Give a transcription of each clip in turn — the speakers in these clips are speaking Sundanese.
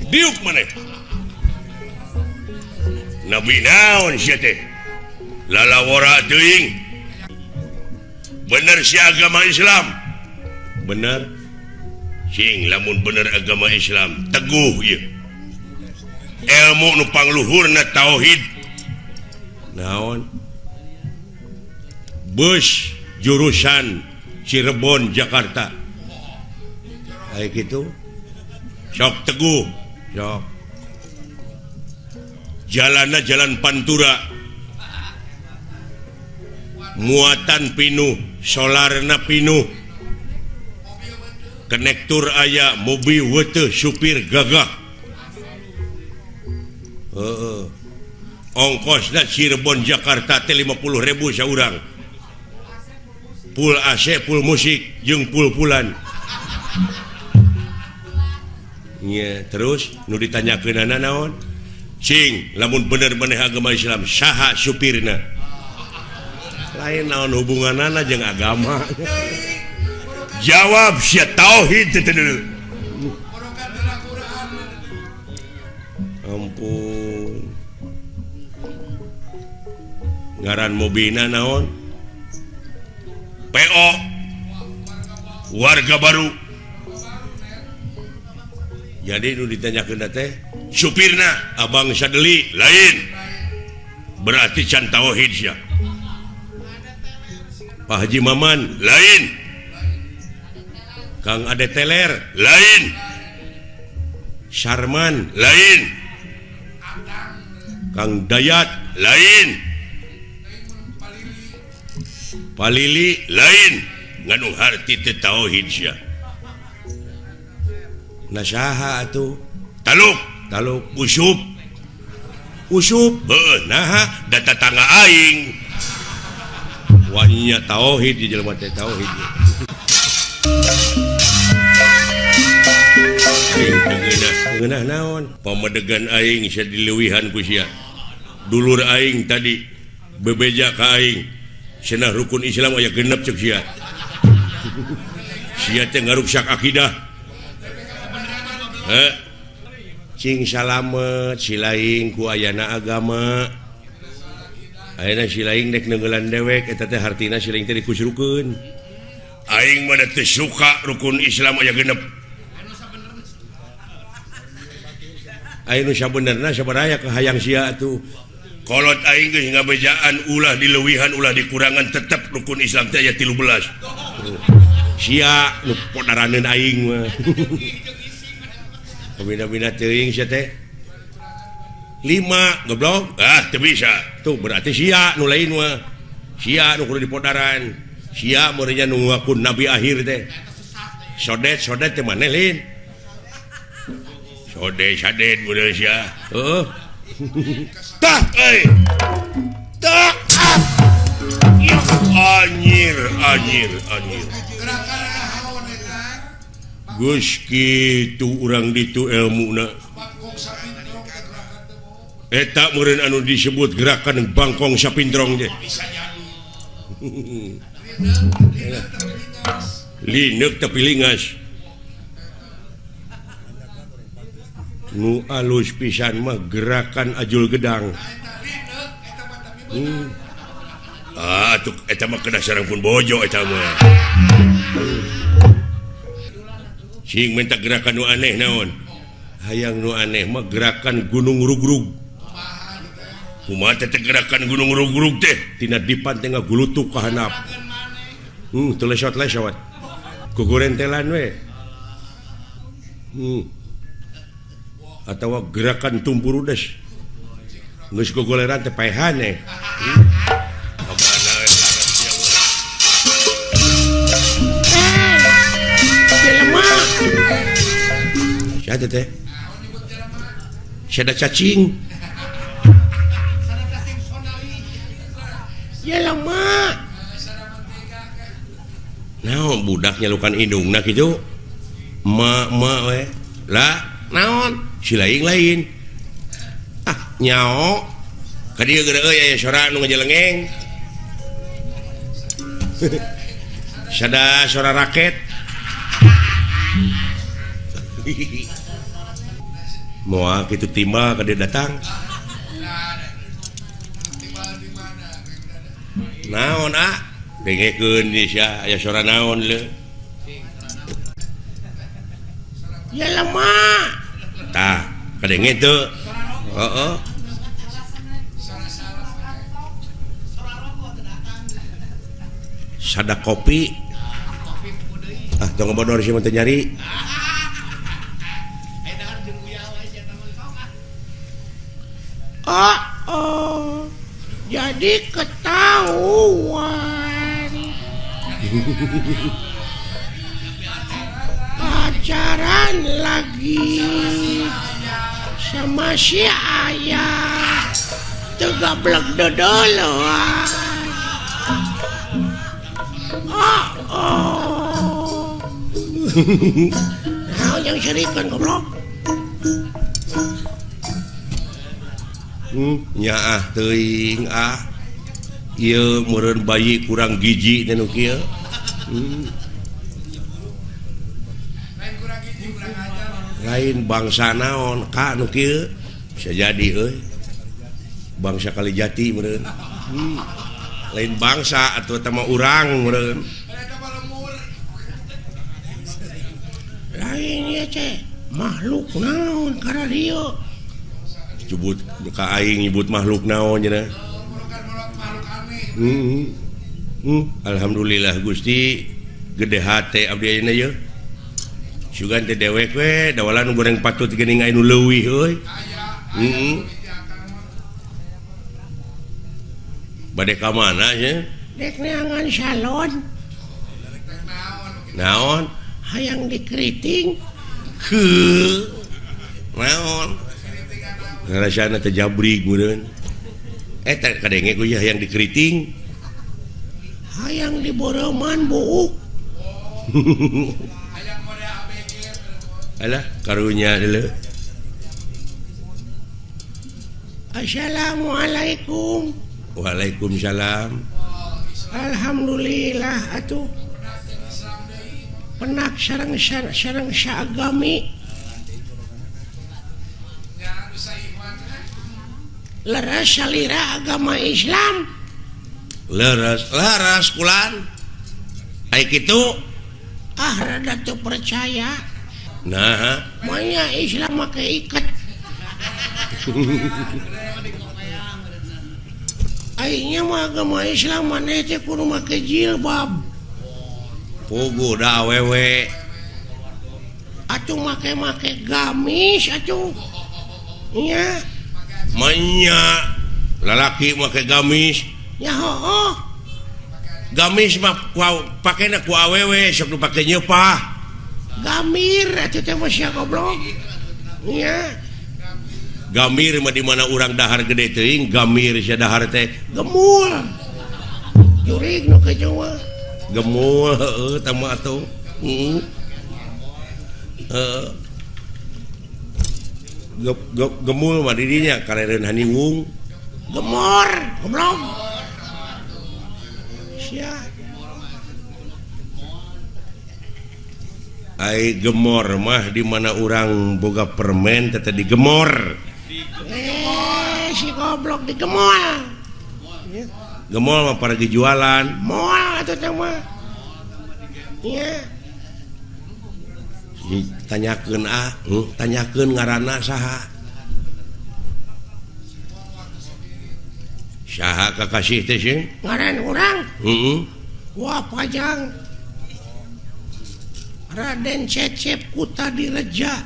Diuk maneh. Nabi naon sia teh? Lalawora teuing. Bener si agama Islam. Bener. Sing lamun bener agama Islam teguh ieu. Ilmu nu pangluhurna tauhid. Naon? Bus jurusan Cirebon Jakarta. Kayak gitu. Sok teguh, sok. Jalanna jalan Pantura. Muatan pinuh, solarna pinuh. Konektur aya, mobil weteh, supir gagah. Heeh. Ongkosna Cirebon Jakarta teh 50.000 saurang. Full AC, full musik, jeung pul-pulan. Nya, terus nu ditanyakeunana naon? Cing, lamun bener maneh agama Islam, saha supirna? Lain naon hubunganana jeung agama. Jawab sia tauhid teh dulu. Ampun. Ngaran mobilna naon? PO warga baru. Jadi nu ditanyakeun teh supirna Abang Sadeli lain. Berarti can tauhid sia. Pak Haji Maman lain. Kang Ade Teler lain. Sarman lain. Kang Dayat lain. Palili lain. Nganu harti teu tauhid sia. Nah saha atuh? Taluk, taluk usup. Usup, heuh naha da tatangga aing. Wanya tauhid di jelema teh tauhid. Ngeunah naon? Pamedegan aing sia dileuwihan ku sia. Dulur aing tadi bebeja ka aing. Cenah rukun Islam aya genep ceuk sia. Sia teh ngaruksak akidah. Heh. Cing salamet silaing ku ayana agama. Ayeuna silaing dek neungeulan dewek eta teh hartina silaing teh dikusrukeun. Aing mah teu suka rukun Islam aya genep. Aing nu sabenerna sabaraya kahayang sia atuh. Kolot aing geus ngabejaan ulah dileuwihan ulah dikurangan tetep rukun Islam teh aya 13. Sia nu podaraneun aing mah. Pembina-bina teuing sia teh. 5 goblok. Ah teu bisa. Tuh berarti sia nu lain mah. Sia nu kudu dipodaran. Sia meureunnya nu ngaku nabi akhir teh. Sodet-sodet teh maneh lain. Sodet sadet meureun sia. Heuh. Tah euy. Tah. Ya anjir anjir anjir. Geus kitu urang ditu elmuna. Eta meureun anu disebut gerakan bangkong sapintrong teh. Lineuk tapi lingas. Nu alus pisan mah gerakan ajul gedang. Ah atuh eta mah kedah sareng pun bojo eta mah. Sing minta gerakan nu aneh naon? Hayang nu aneh mah gerakan gunung rugrug. Kumaha teh gerakan gunung rugrug teh? Tina dipan teh ngagulutuk ka handap. Teu lesot-lesot. Gugurentelan we. Atawa gerakan tumpurudes. Geus gogoleran teh paehan eh. Siapa teh? Siapa cacing? Ya lama. Naon budak nyalukan indungna kitu? Ma ma we. Lah, naon? Si lain lain. Ah, nyao. Ka dieu geura euy aya sora nu ngajelengeng. Sada sora raket. Moal kitu timbal ka dia datang. Naon ah? Dengekeun sia aya sora naon leu. Ya lemah. Tah, kadenge teu. Heeh. Sada kopi. Ah, tong bodor sia mah teu nyari. Oh, oh, jadi ketahuan. Pacaran lagi sama si ayah, tegablek dodoloan. Oh, oh. Naon yang serikan goblok? Nyaah teuing ah. Ieu meureun bayi kurang gizi teh nu kieu. Lain bangsa naon ka nu kieu bisa jadi euy. Bangsa Kalijati meureun. Lain bangsa atuh eta mah urang meureun. Lain ieu teh makhluk naon kararieu. Nyebut ka aing nyebut makhluk naon cenah. Alhamdulillah Gusti gede hate abdi ayeuna yeuh. Sugan teh dewek we dawalan goreng patut geuning aya nu leuwih euy. Bade ka mana nya? Dek neangan salon. Naon? Hayang dikeriting. Heuh. Naon? Ngarasana teh jabrig meureun. Eta kadenge ku hayang dikeriting. Hayang diboroman buuk. Alah karunya deuleu. Assalamualaikum. Waalaikumsalam. Alhamdulillah atuh. Penak sareng sareng saagami. Leres salira agama Islam. Leres, leres kulan. Ai kitu ah rada teu percaya. Nah, manya Islam make iket. Aingnya mah agama Islam maneh teh kudu make jilbab. Puguh da awewe. Atuh make-make gamis atuh. Nya. Manya lalaki make gamis. Ya hooh. Gamis mah pakena ku awewe sok nu pake nyeupah. Gamir atuh teh mah sia goblok. Nya. Gamir mah di mana urang dahar gede teuing, gamir sia dahar teh gemul. Jurig nu kejo mah. Gemul heueuh tah mah atuh. Heeh. Heeh. Gemul mah didinya karereun haniwung. Gemor, goblok. Sia. Ai gemor mah di mana urang boga permen teh digemor. Si goblok digemol. Gemol mah para jualan. Moal atuh teh mah. Nya. Tanyakeun ah, tanyakeun ngaranna saha. Saha kakasih teh sih? Ngaran urang? Heeh. Wah pajang. Raden Cecep Kutadireja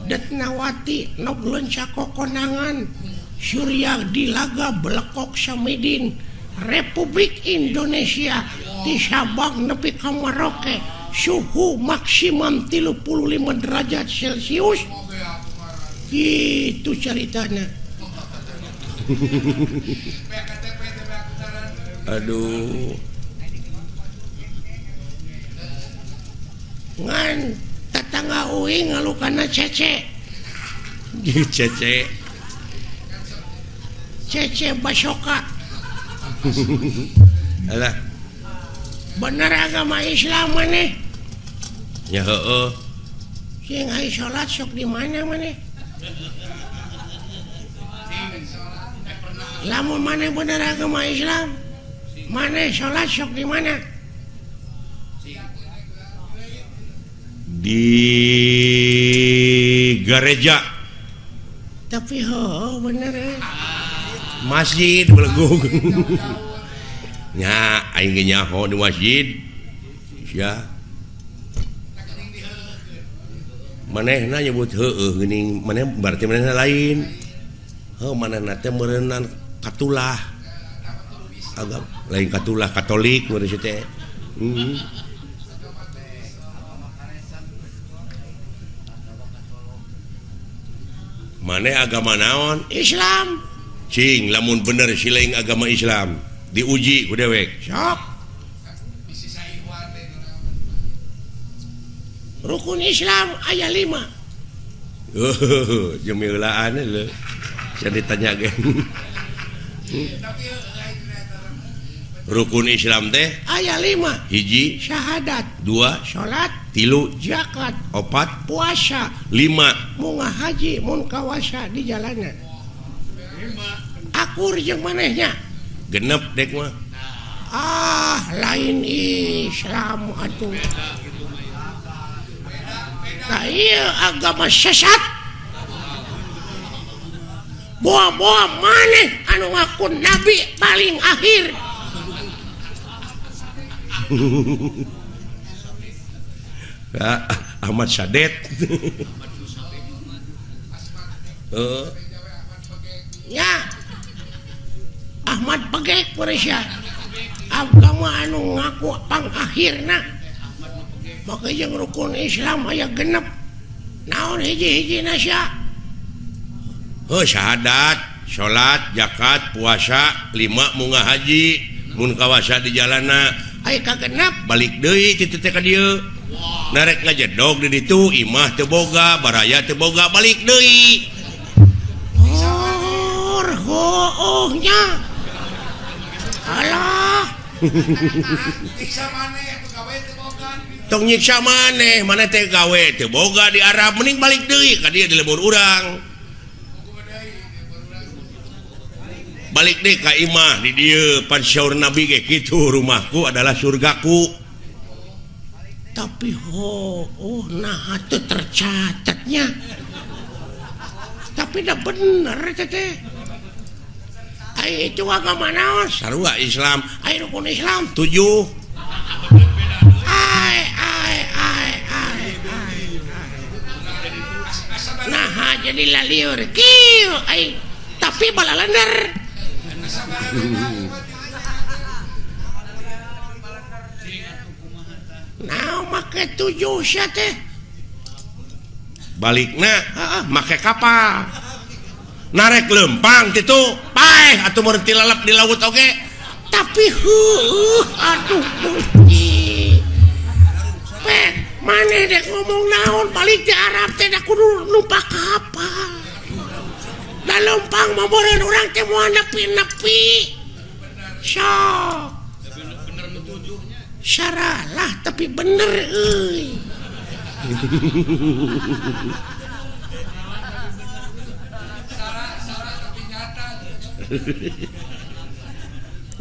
Detnawati Nog Lenca Kokonangan Surya Dilaga Belekok Samidin Republik Indonesia di Sabang nepi ka Maroke suhu maksimum 35 derajat Celcius. Gitu ceritanya. Aduh. Ngan tetangga uing ngalukana cece. Cece. Cece Basoka. Alah. Bener agama Islam maneh? Ya heueuh. Sing ai salat sok di mana maneh? Lamun maneh bener agama Islam, maneh salat sok di mana? Di gereja. Tapi ho bener masjid belegung. Nya aing ge nyaho di masjid. Sia. Manehna nyebut heueuh geuning, maneh berarti manehna lain. Heuh manehna teh meureunnan katulah. Agama lain katulah Katolik meureun teh. Maneh agama naon? Islam. Cing lamun bener silaing agama Islam diuji ku dewek. Sok. Rukun Islam aya 5. Jemilaan lho. Saya ditanya ge. Rukun Islam teh aya 5. Hiji syahadat, 2 salat, 3 zakat, 4 puasa, 5 munga haji mun kawasa di jalanan. Akur jeung manehnya. Genep dek mah. Ah, lain Islam atuh. Nah, iya agama sesat. Boa-boa maneh anu ngaku nabi paling akhir. Ahmad Sadet. Ya Ahmad Pegek Malaysia agama anu ngaku pangakhirna maka jeung rukun Islam aya genep naon hiji-hijina sia heuh syahadat, salat, zakat, puasa, 5 munga haji mun kawasa di jalana aya kagenep balik deui kitu teh ka dieu narek ngajedog di ditu imah teu boga baraya teu boga balik deui. Oh, nya. Alah. Tong nyiksa maneh, maneh teh gawe teu boga di Arab mending balik deui ka dieu di lembur urang. Balik deui ka imah di dieu pan syaur Nabi ge kitu rumahku adalah surgaku. Tapi ho, oh nah teu tercatatnya. Tapi dah bener teh. Ai itu agama naon? Sarua Islam. Ai rukun Islam 7. Ai ai ai ai. Nah jadi lalieur kieu ai tapi balalender. Nah make 7 sia teh. Balikna heeh make kapal. Narek lempang kitu paeh atuh meureun lalep di laut oge. Tapi heueuh aduh Gusti. Pek maneh dek ngomong naon balik di Arab teh da kudu numpak kapal. Da lempang mah meureun urang teh moal nepi-nepi. Sok. Saralah tapi bener euy.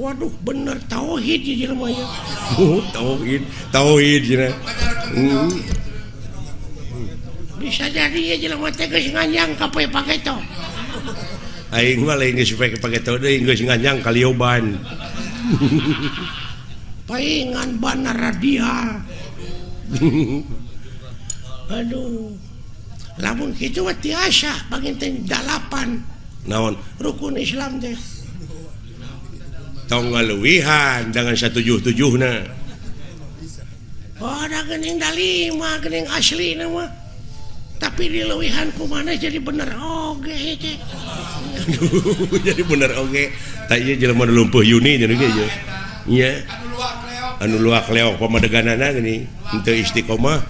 Waduh bener tauhid ieu jelema ieu. Oh, tauhid, tauhid cenah. Bisa jadi ieu jelema teh geus nganjang ka poe pageto. Aing mah lain geus poe pageto deui geus nganjang ka lioban. Paingan bana radial. Aduh. Lamun kitu mah tiasa panginten 8. Naon rukun Islam teh. Tong ngaluwihan dengan 177na. Oh, da geuning da 5 geuning aslina mah. Tapi dileuwihan ku maneh jadi bener oge teh. Jadi bener oge. Tah ieu jelema nu lumpuh Yuni cenah ge ieu. Nya. Anu luak leok pamadeganana geuning henteu istiqomah.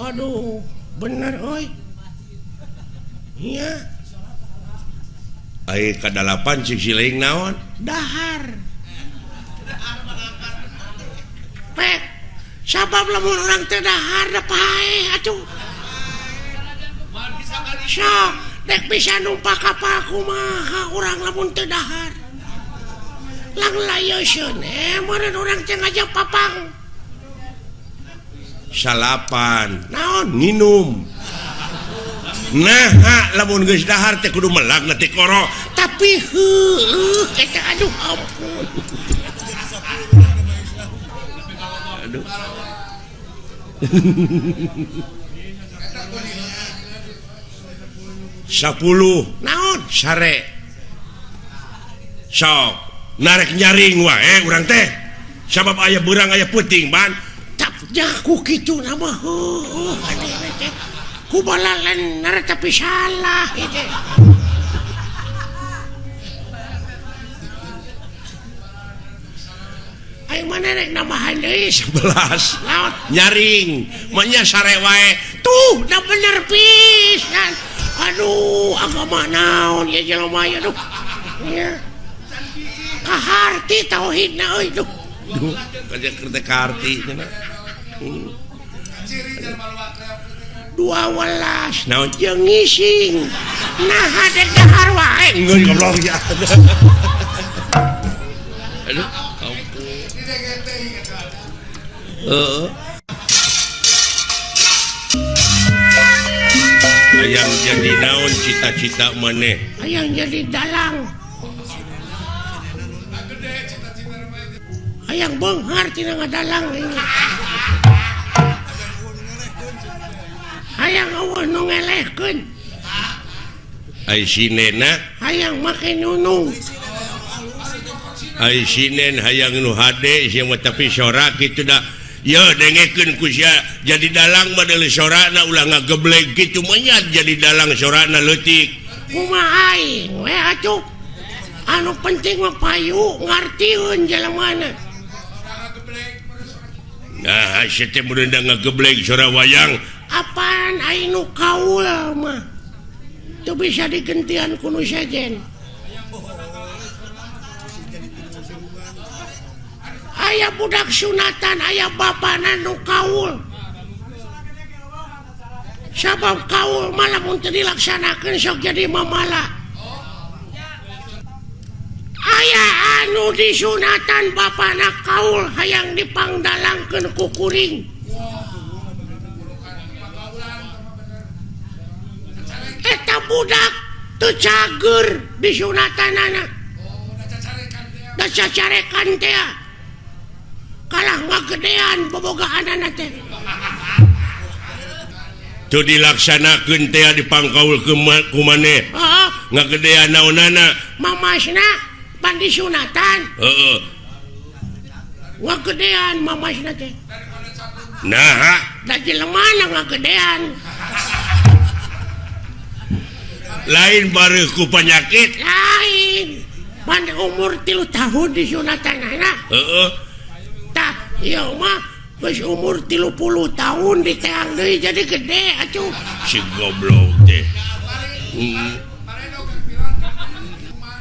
Aduh, bener euy. Iya. Ai kadalapan cik siling naon? Dahar. Pek. Sabab lamun urang teu dahar da paeh atuh. Sok dek bisa numpak kapal kumaha urang lamun teu dahar. Lang layoseun meureun urang teh ngajak papang. Salapan. Naon? Nginum. Nah, lamun geus dahar teh kudu melak na tikoro. Tapi heueuh eta aduh ampun. Aduh. 10 naon sare. Sok narek nyaring wae urang teh. Sabab aya beurang aya peuting ban. Tap jaku kitu na mah heueuh ade teh. Ku balalan tapi salah ieu. Aing mana rek nambahan deui 11. Naon? Nyaring, mah nya sare wae. Tuh, da bener pisan. Aduh, agama naon ya jelema ya aduh. Nya. Kaharti tauhidna euy duh. Duh, kaja kaharti cenah. 12 naon jeung ngising. Nah, dek dahar wae. Geus goblok ya. Aduh. Hayang jadi naon cita-cita maneh? Hayang jadi dalang. Hayang beunghar tina ngadalang. Hayang eueuh nu ngelehkeun. Ai sinena hayang make nunung. Ai sinen hayang nu hade sia mah tapi sora kitu da. Ye dengekeun ku sia jadi dalang mah deuleu sorana ulah ngageblek kitu mah nya jadi dalang sorana leutik. Kumaha aing we atuh. Anu penting mah payu ngartieun jelemana. Nah, sia teh mun ngageblek sora wayang. Apaan aing nu kaul mah. Teu bisa digentian ku nu sejen. Aya budak sunatan, aya bapana nu kaul. Sabab kaul mah lamun teu dilaksanakeun sok jadi mamala. Aya anu disunatan bapana kaul hayang dipangdalangkeun ku kuring. Eta budak teu cager disunatanana. Da cacarekan teh. Kalah ngagedean bobogaanana teh. Teu dilaksanakeun teh dipangkaul ku maneh. Heeh. Ngagedean naonana? Mamasna pan disunatan. Heeh. Ngagedean mamasna teh. Naha? Da jelemana ngagedean. Lain bareuh ku panyakit. Lain. Pan umur 3 tahun disunatanana. Heeh. Ieu mah geus umur 30 tahun diteang deui jadi gede atuh. Si goblok teh.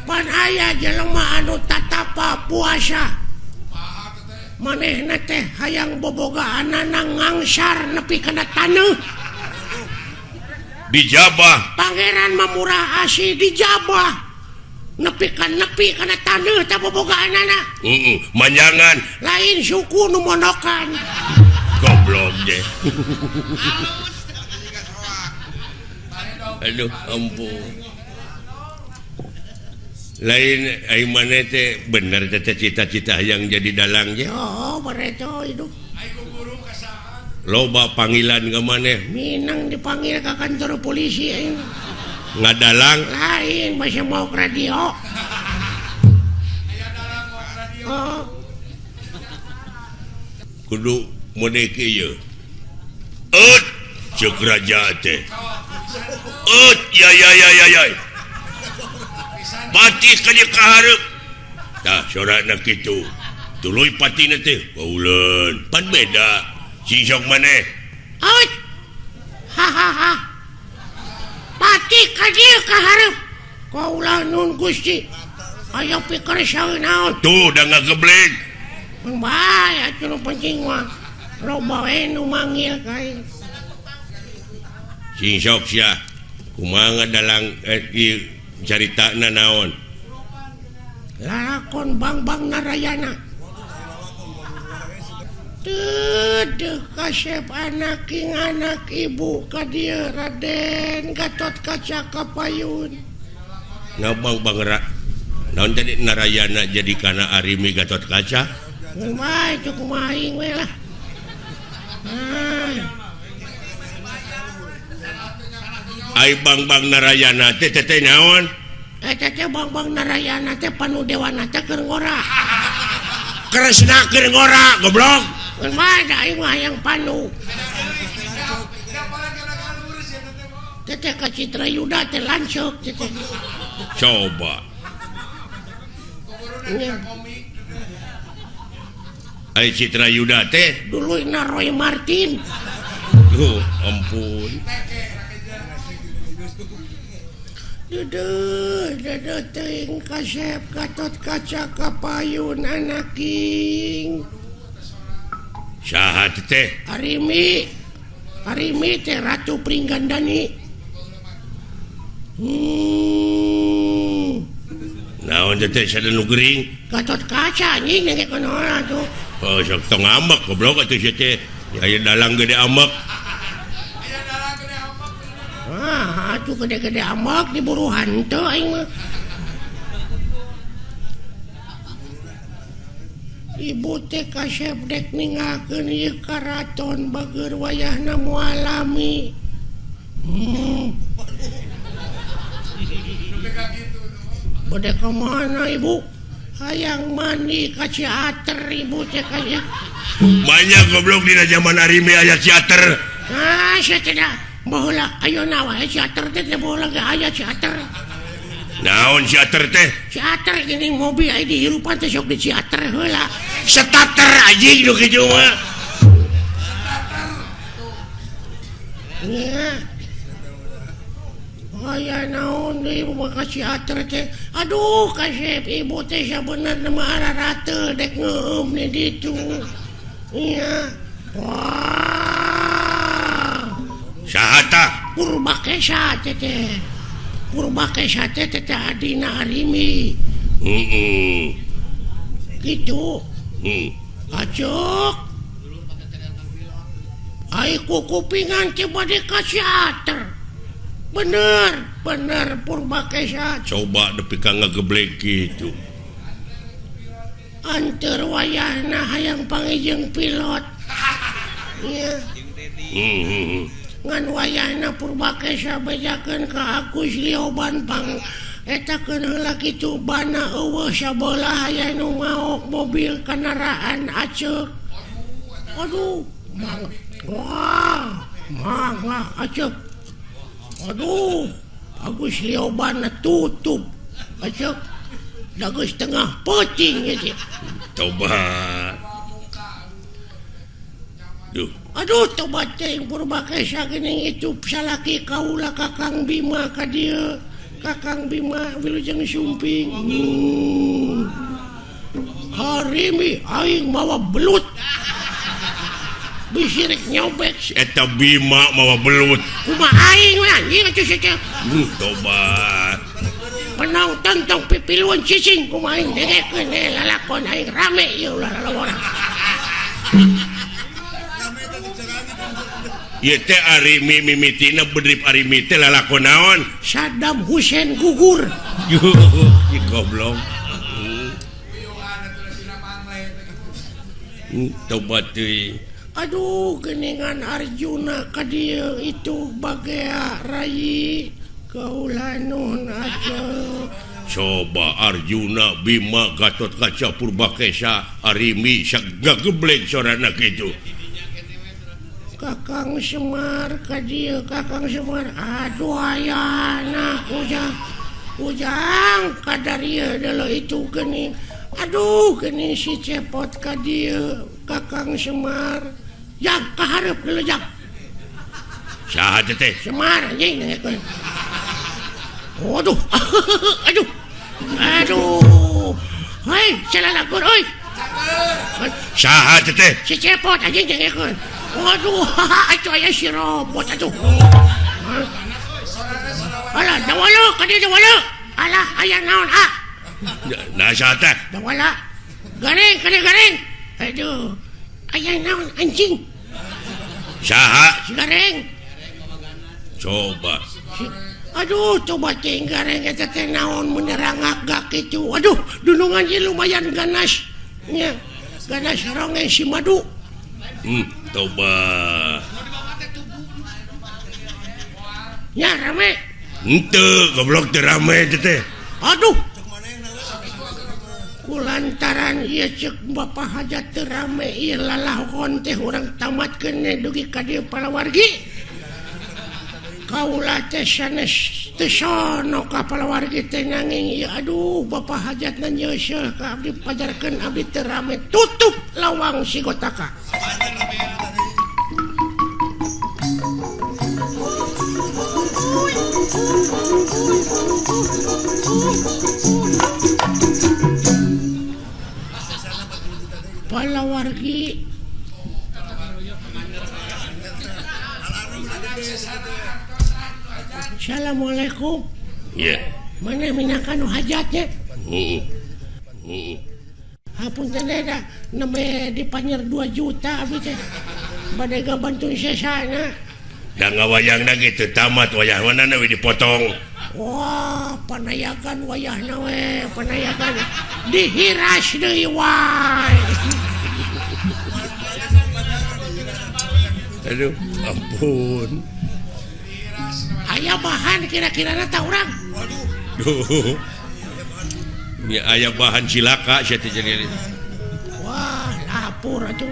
Pan aya jelema anu tatapa puasa. Manehna teh hayang bobogaanana ngangsar nepi kana taneuh. Dijabah. Pangeran mah murah asih dijabah. Nepi kana taneuh teh bobogaanana. Heeh, manjangan. Lain suku nu mondokan. Goblok deh. Aduh, ampun. Lain ai maneh teh bener teh cita-cita hayang jadi dalang ge. Oh, bareto hidup. Loba panggilan ka maneh. Minang dipanggil ka kantor polisi aing. Ngadalang lain masih mau ke radio. Oh. Kudu modek ieu. Eut ceuk raja teh. Eut ya ya ya ya ya. Pati ka dieu ka hareup. Tah sorana kitu. Tuluy patina teh bauleun. Pan beda. Sing sok maneh. Eut. Ha ha ha. Pati ka dieu ka hareup. Kaula nun Gusti. Aya pikir saeun naon. Tuh da ngageblek. Mun bae atuh nu penting mah. Loba we nu manggil ka aing. Sing sok sia. Kumaha dalang ieu caritana naon? Lalakon Bangbang Narayana. Teu kasep anak king anak ibu ka dieu Raden Gatot Kaca Kapayun. Ngabang Bang naon jadi Narayana jadi kana Arimi Gatot Kaca? Kumaha itu kumaha aing we lah. Ai Bangbang Narayana teh teh naon? Eta teh Bangbang Narayana teh panu dewana teh keur ngora. Kresna keur ngora goblok. Kumaha da aing mah hayang panu. Teteh ka Citra Yuda teh lanceuk teteh. Coba. Ai Citra Yuda teh dulu na Roy Martin. Duh, ampun. Duduh, duduh teuing kasep Gatot Kaca Kapayun anaking. Saha teh? Arimi. Arimi teh Ratu Pringgandani. Naon teh sada nu gering? Gatot Kaca anjing nengek kunaon atuh. Oh, sok tong ambek goblok atuh sia teh. Aya dalang gede ambek. Ah, atuh gede-gede ambek diburu hantu aing mah. Ibu teh kasep dek ninggalkeun ieu karaton bageur wayahna moal lami. Bade ka mana ibu? Hayang mandi ka teater ibu teh kaya. Banyak goblok dina zaman Arimi aya teater. Ah, sia teh da. Baheula ayeuna wae teater teh teh baheula ge aya teater. Naon teater teh? Teater geuning mobil aya dihirupan teh sok di teater heula. Starter anjing nu kitu mah. Nya. Aya naon deui ibu mah ka teater teh. Aduh kasep ibu teh sabenerna mah ararateul dek ngeueum di ditu. Nya. Wah. Saha tah? Purbakesa teh teh. Purbakesa teh teh adina Arimi. Heeh. Kitu. Acuk. Ai kukupingan teh bade ka teater. Bener, bener Purbakesa. Coba nepi ka ngageblek kitu. Anteur wayahna hayang panggih pilot. Nya. Ngan wayahna Purbakesa bejakeun ka Agus Lioban pang eta keun heula kitu bana eueuh sabelah aya nu maok mobil kendaraan aceuk. Aduh, mang. Wah, mangga aceuk. Aduh, Agus Lioban tutup. Aceuk. Da geus tengah peuting ieu teh. Tobat. Duh. Aduh, tobat teh Purbakesa geuning itu salaki kaula Kakang Bima ka dieu. Kakang Bima wilujeng sumping. Harimi aing mawa belut. Bisi rek nyobek si eta Bima mawa belut. Kumaha aing we anjing atuh sia teh. Tobat. Penonton tong pipiluan cicing kumaha aing dengekeun lalakon aing rame ieu ulah lalawara. Ieu teh Arimi mimitina bedrip Arimi teh lalakon naon? Saddam Hussein gugur. Yuh, goblok. Tobat teuing. Aduh, geningan Arjuna ka dieu itu bagea rai kaula nun aceuk. Coba Arjuna Bima Gatot Kaca Purbakesa Arimi sagageblek sorana kitu. Kakang Semar ka dieu, Kakang Semar. Aduh ayana ujang. Ujang kadarieu deuleu itu geuning. Aduh geuning si Cepot ka dieu, Kakang Semar. Jang ka hareup deuleu jang. Saha teh? Semar anjing dengekeun. Aduh. Aduh. Aduh. Hei, salah lakur euy. Saha teh? Si Cepot anjing dengekeun. Waduh, atuh aya si robot atuh. Alah, dawala ka dieu dawala. Alah, aya naon ah? Nah, saha teh? Dawala. Gareng, ka dieu gareng. Aduh. Aya naon anjing? Saha? Si gareng. Coba. Aduh, coba cing gareng eta teh naon menerangak gak kitu. Aduh, dunungan ieu lumayan ganas. Nya, ganas ronge si madu. Coba. Nya rame. Henteu, goblok teu rame teh. Aduh. Kulantaran ieu ceuk Bapak Hajat teu rame ieu lalahon teh urang tamatkeun dugi ka dieu palawargi. Kaula teh sanes teu sono ka palawargi teh nanging ieu aduh Bapak Hajatna nyeuseuh ka abdi pajarkeun abdi teu rame tutup lawang sigotaka. Palawargi Assalamualaikum. Iya. Mana minangka nu hajatnya? Heeh. Heeh. Hapunten da nembe dipanyer 2 juta abdi teh. Bade gabantu sesana. Da ngawayangna ge teu tamat wayah mana we dipotong. Wah, panayagan wayahna we, panayagan dihiras deui wae. Aduh, ampun. Aya bahan kira-kirana ta urang. Waduh. Nya aya bahan cilaka sia teh jadi. Wah, lapor atuh.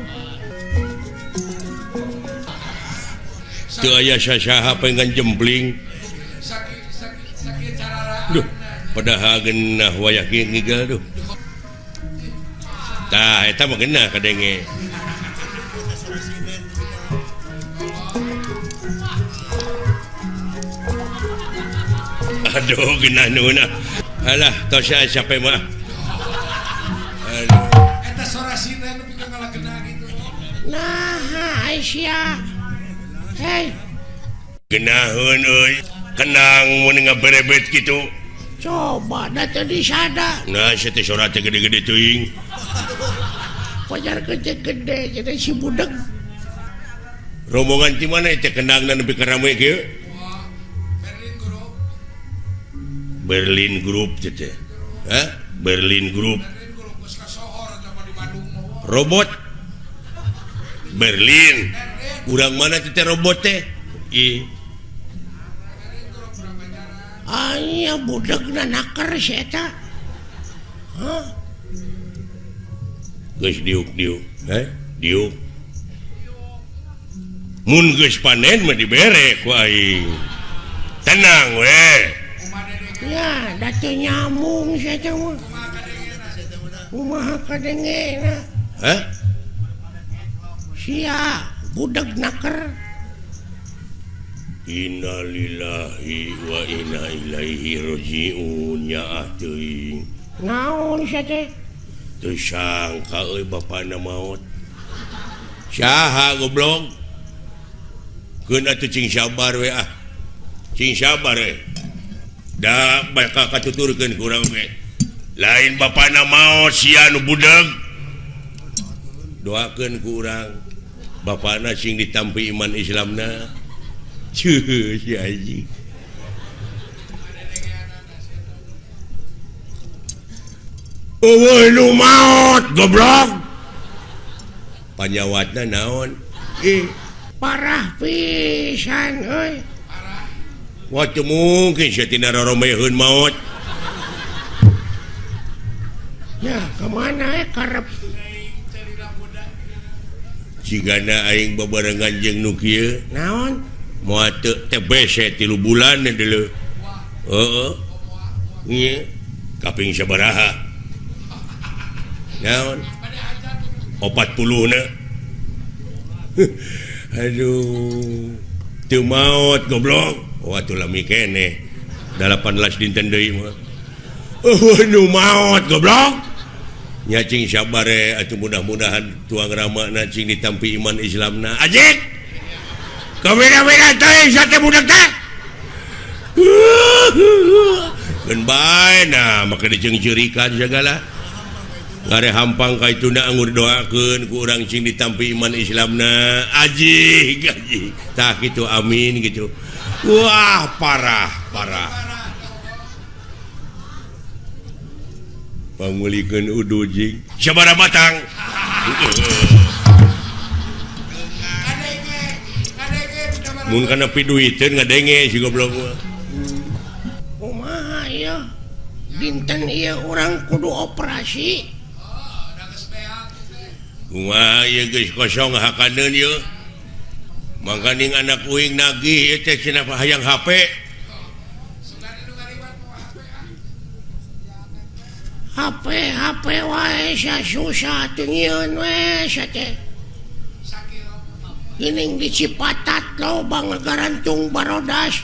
Teu aya sasaha pengen jempling. Duh, padahal geunah wayah kieu ngigel duh. Tah, eta mah geunah kadenge. Aduh, geunah nuhun ah. Alah, tos sia capek mah. Aduh. Eta sorasina nu pikeun ngalageuna gitu. Nah, Aisyah. Hei. Geunaheun euy. Kenang mun ngaberebet kitu. Coba da teu disada. Nah, sia teh sora teh gede-gede teuing. Pajar gede-gede jadi si budeg. Rombongan ti mana teh kendangna nepi ka rame kieu? Berlin Group teh. Hah? Berlin Group. Robot Berlin. Urang mana teh robot teh? Ih. Aya budegna naker si eta. Hah? Geus diuk-diuk, heh? Diuk. Mun geus panen mah dibere ku aing. Tenang we. Ya, da teu nyambung si eta mah. Kumaha kadengena? Hah? Sia budeg naker. Innalillahi wa inna ilaihi rajiun ya ah teuing. Naon sia teh? Teu sangka euy bapana maot. Saha goblok? Keun atuh cing sabar we ah. Cing sabar we. Da bakal katuturkeun ku urang ge. Lain bapana maot sia nu budeg. Doakeun ku urang bapana sing ditampi iman Islamna. Cuh, si anjing. Eueuh nu maot goblok. Panyawatna naon? Ih, parah pisan euy. Wah, teu mungkin sia tina roromeheun maot. Ya, kemana karep? Jigana aing babarengan jeung nu kieu. Naon? Moal teu TBC 3 bulan deuleu. Heeh. Nya kaping sabaraha? Naon? 40 na. Aduh. Teu maot goblok. Wah, atuh lami keneh. 18 dinten deui mah. Oh, nu maot goblok. Nya cing sabare atuh mudah-mudahan tuang ramana cing ditampi iman Islamna. Ajik. Kabeda-beda teh sate budak teh. Keun bae nah make diceungceurikan sagala. Ngare hampang ka ituna anggur doakeun ku urang cing ditampi iman Islamna. Ajik, ajik. Tah kitu amin gitu. Wah, parah, parah. Pangulikeun udu jing. Sabaraha batang? Mun kana piduiteun ngadenge si goblok mah. Kumaha ieu? Dinten ieu urang kudu operasi. Kumaha ieu geus kosong hakaneun ieu. Mangkaning anak uing nagih ieu teh cenah hayang HP. HP HP wae susah teu nyieun we sia teh. Geuning di Cipatat loba ngagarantung barodas.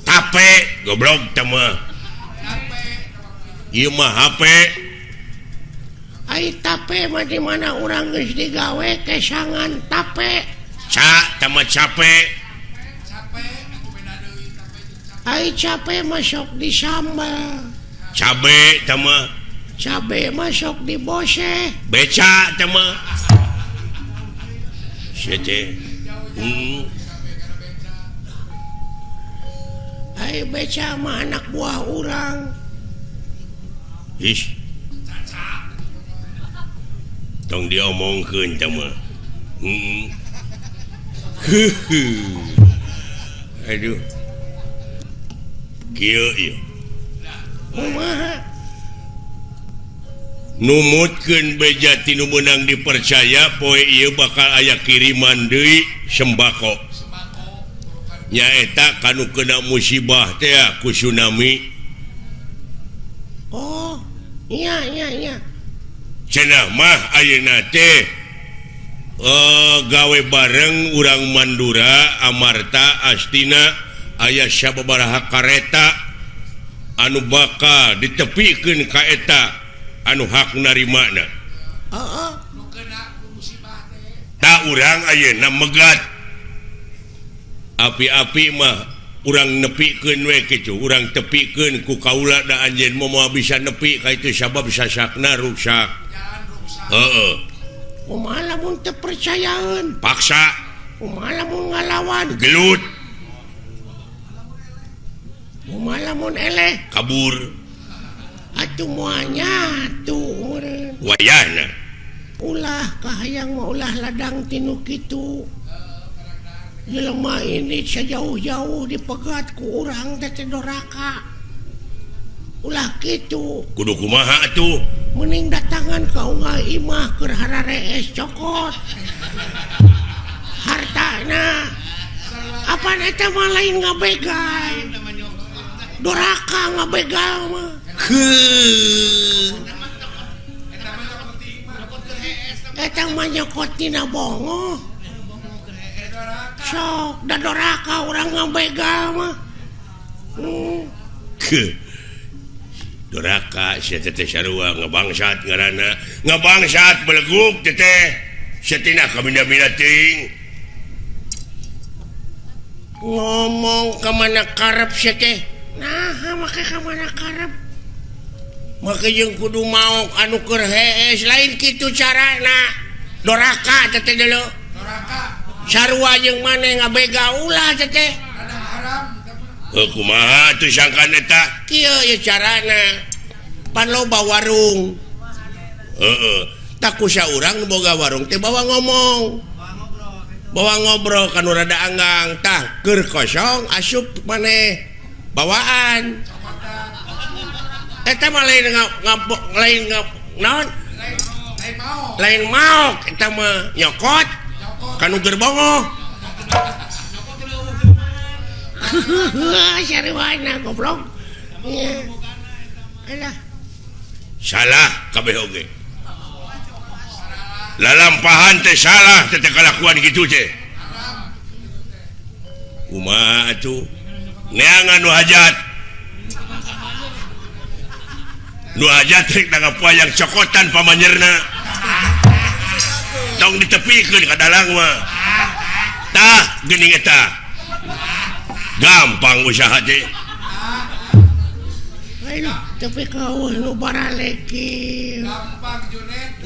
Tape goblok teh mah. Ieu mah HP. Ai tape mah di mana urang geus digawe kesangan tape. Ca teh mah cape. Ai cape mah sok disambel. Cabe teh mah. Cabe masuk di bose. Beca teh mah. Sia teh. Ai beca mah anak buah urang. Ih. Tong diomongkeun teh mah. Aduh. Kieu ieu. Kumaha? Numutkeun beja tinu meunang dipercaya poe ieu bakal aya kiriman deui sembako. Nyaeta kanu kena musibah teh ku tsunami. Oh, iya iya iya. Cenah mah ayeuna teh gawe bareng urang Mandura, Amarta, Astina aya sababaraha kareta anu bakal ditepikeun ka eta anu hak narimana. Heeh. Ta urang ayeuna megat. Api-api mah urang nepikeun we kitu, urang tepikeun ku kaula da anjeun moal bisa nepi ka itu sabab sasakna ruksak. Heeh. Kumaha lamun teu percayaeun? Paksa. Kumaha lamun ngalawan? Gelut. Kumaha lamun eleh? Kabur. Atuh moal nyatu meureun. Wayahna. Ulah kahayang mah ulah ladang tinu kitu. Jelema ini sejauh-jauh dipegat ku urang teh teh doraka. Ulah kitu. Kudu kumaha atuh? Mending datangan ka unggal imah keur hararees cokot. Hartana. Apan eta mah lain ngabegal. Doraka ngabegal mah. Eta mah nyokot tina bongo. Sok da doraka urang ngabegal mah. Doraka sia teh sarua ngabangsat ngaranna. Ngabangsat beleguk teh teh. Sia tina kabina-bina teuing. Ngomong ka mana karep sia teh? Nah, make ka mana karep? Make jeung kudu maok anu keur hees lain kitu carana. Doraka teh teh deuleu. Doraka. Sarua jeung maneh ngabega ulah teh teh. Kumaha tuh sangkan eta? Kieu ye carana. Pan loba warung. Heeh. Tak kusa urang nu boga warung teh bawa ngomong. Bawa ngobrol kan rada anggang. Tah keur kosong asup maneh bawaan. Eta mah lain lain naon? Lain maok eta mah nyokot kanu gerbongo. Sarwana goblok. Alah. Salah kabeh oge. Lalampahan teh salah teh kalakuan kitu teh. Kumaha atuh? Neangan nu hajat. Nu aja teh nanggap wayang cokotan pamanyerna. Tong ditepikeun ka dalang mah. Tah geuning eta. Gampang usaha teh. Lain tepi ka eueuh nu baralek. Gampang Junet.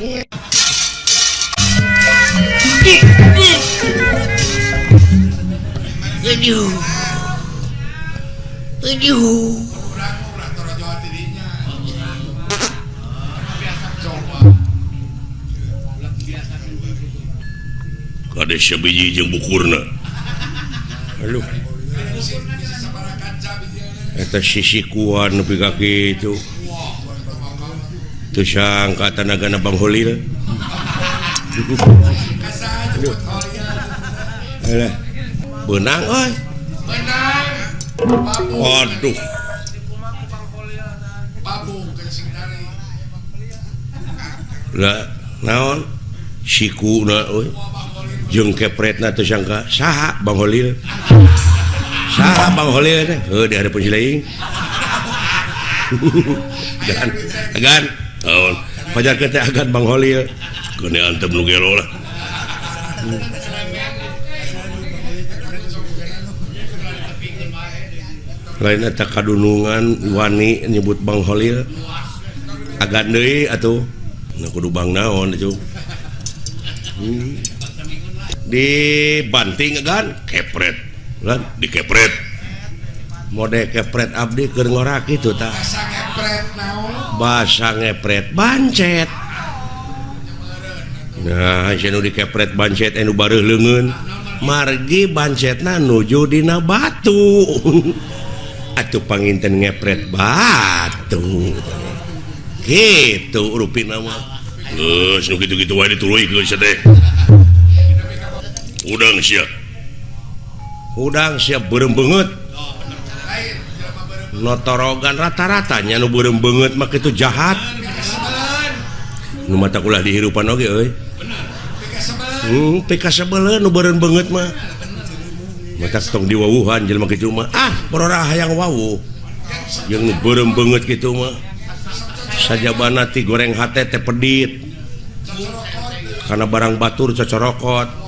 Aduh. Aduh. Kade sabiji jeung bukurna. Aduh. Eta sisikuan nepi ka kitu. Teu sangka tanagana Bang Holil. Aduh. Alah. Beunang euy. Beunang. Aduh. Lah naon sikuna euy. Jeung kepretna teu sangka saha Bang Holil. Saha Bang Holil teh? Heuh di hareupeun si laing. Agan, agan. Naon? Pajarkeun teh agan Bang Holil. Keun antep nu gelo lah. Lain eta kadunungan wani nyebut Bang Holil. Agan deui atuh. Nu kudu bang naon atuh. Dibanting agan kepret. Lan dikepret. Mode kepret abdi keur ngorak kitu tah. Basa ngepret naon? Basa ngepret bancet. Nah, sia nu dikepret bancet anu bareuh leungeun. Margi bancetna nuju dina batu. Atuh panginten ngepret batu. Gitu rupina mah. Geus nu kitu-kitu wae dituluykeun sia teh. Udang sia. Udang sia beureum beungeut. Notorogan rata-ratanya nu beureum beungeut mah kitu jahat. Nu mata ulah dihirupan oge euy. Pikasebeleun nu beureum beungeut mah. Mata tong diwawuhan jelema kitu mah. Ah, porora hayang wawuh. Jeung nu beureum beungeut kitu mah. Sajabana ti goreng hate teh pedit. Karena barang batur cocorokot.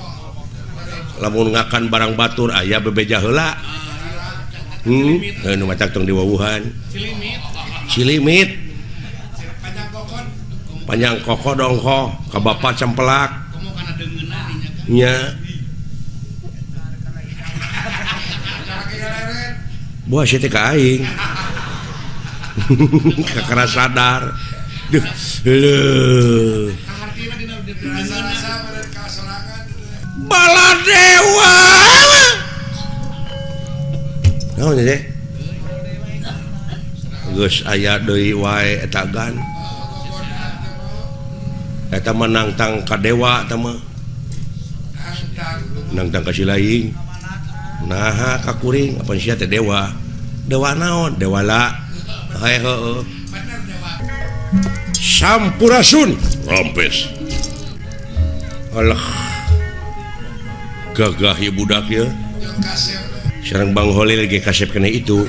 Lamun ngakan barang batur aya bebeja heula. Nu matak tong diwawuhan. Cilimit. Panjang koko dongko ka bapa cempelak. Nya. Buah sia teh ka aing. Kakara sadar. Duh, leuh. Baladewa. Naon teh? Geus aya deui wae eta gan. Eta mah nangtang ka dewa eta mah. Nangtang ka si laing. Naha ka kuring apan sia teh dewa. Dewa naon? Dewala. Hae heueuh. Sampurasun rampes. Alah. Gagah ieu budak ieu. Sareng Bang Holil ge kasep kena itu.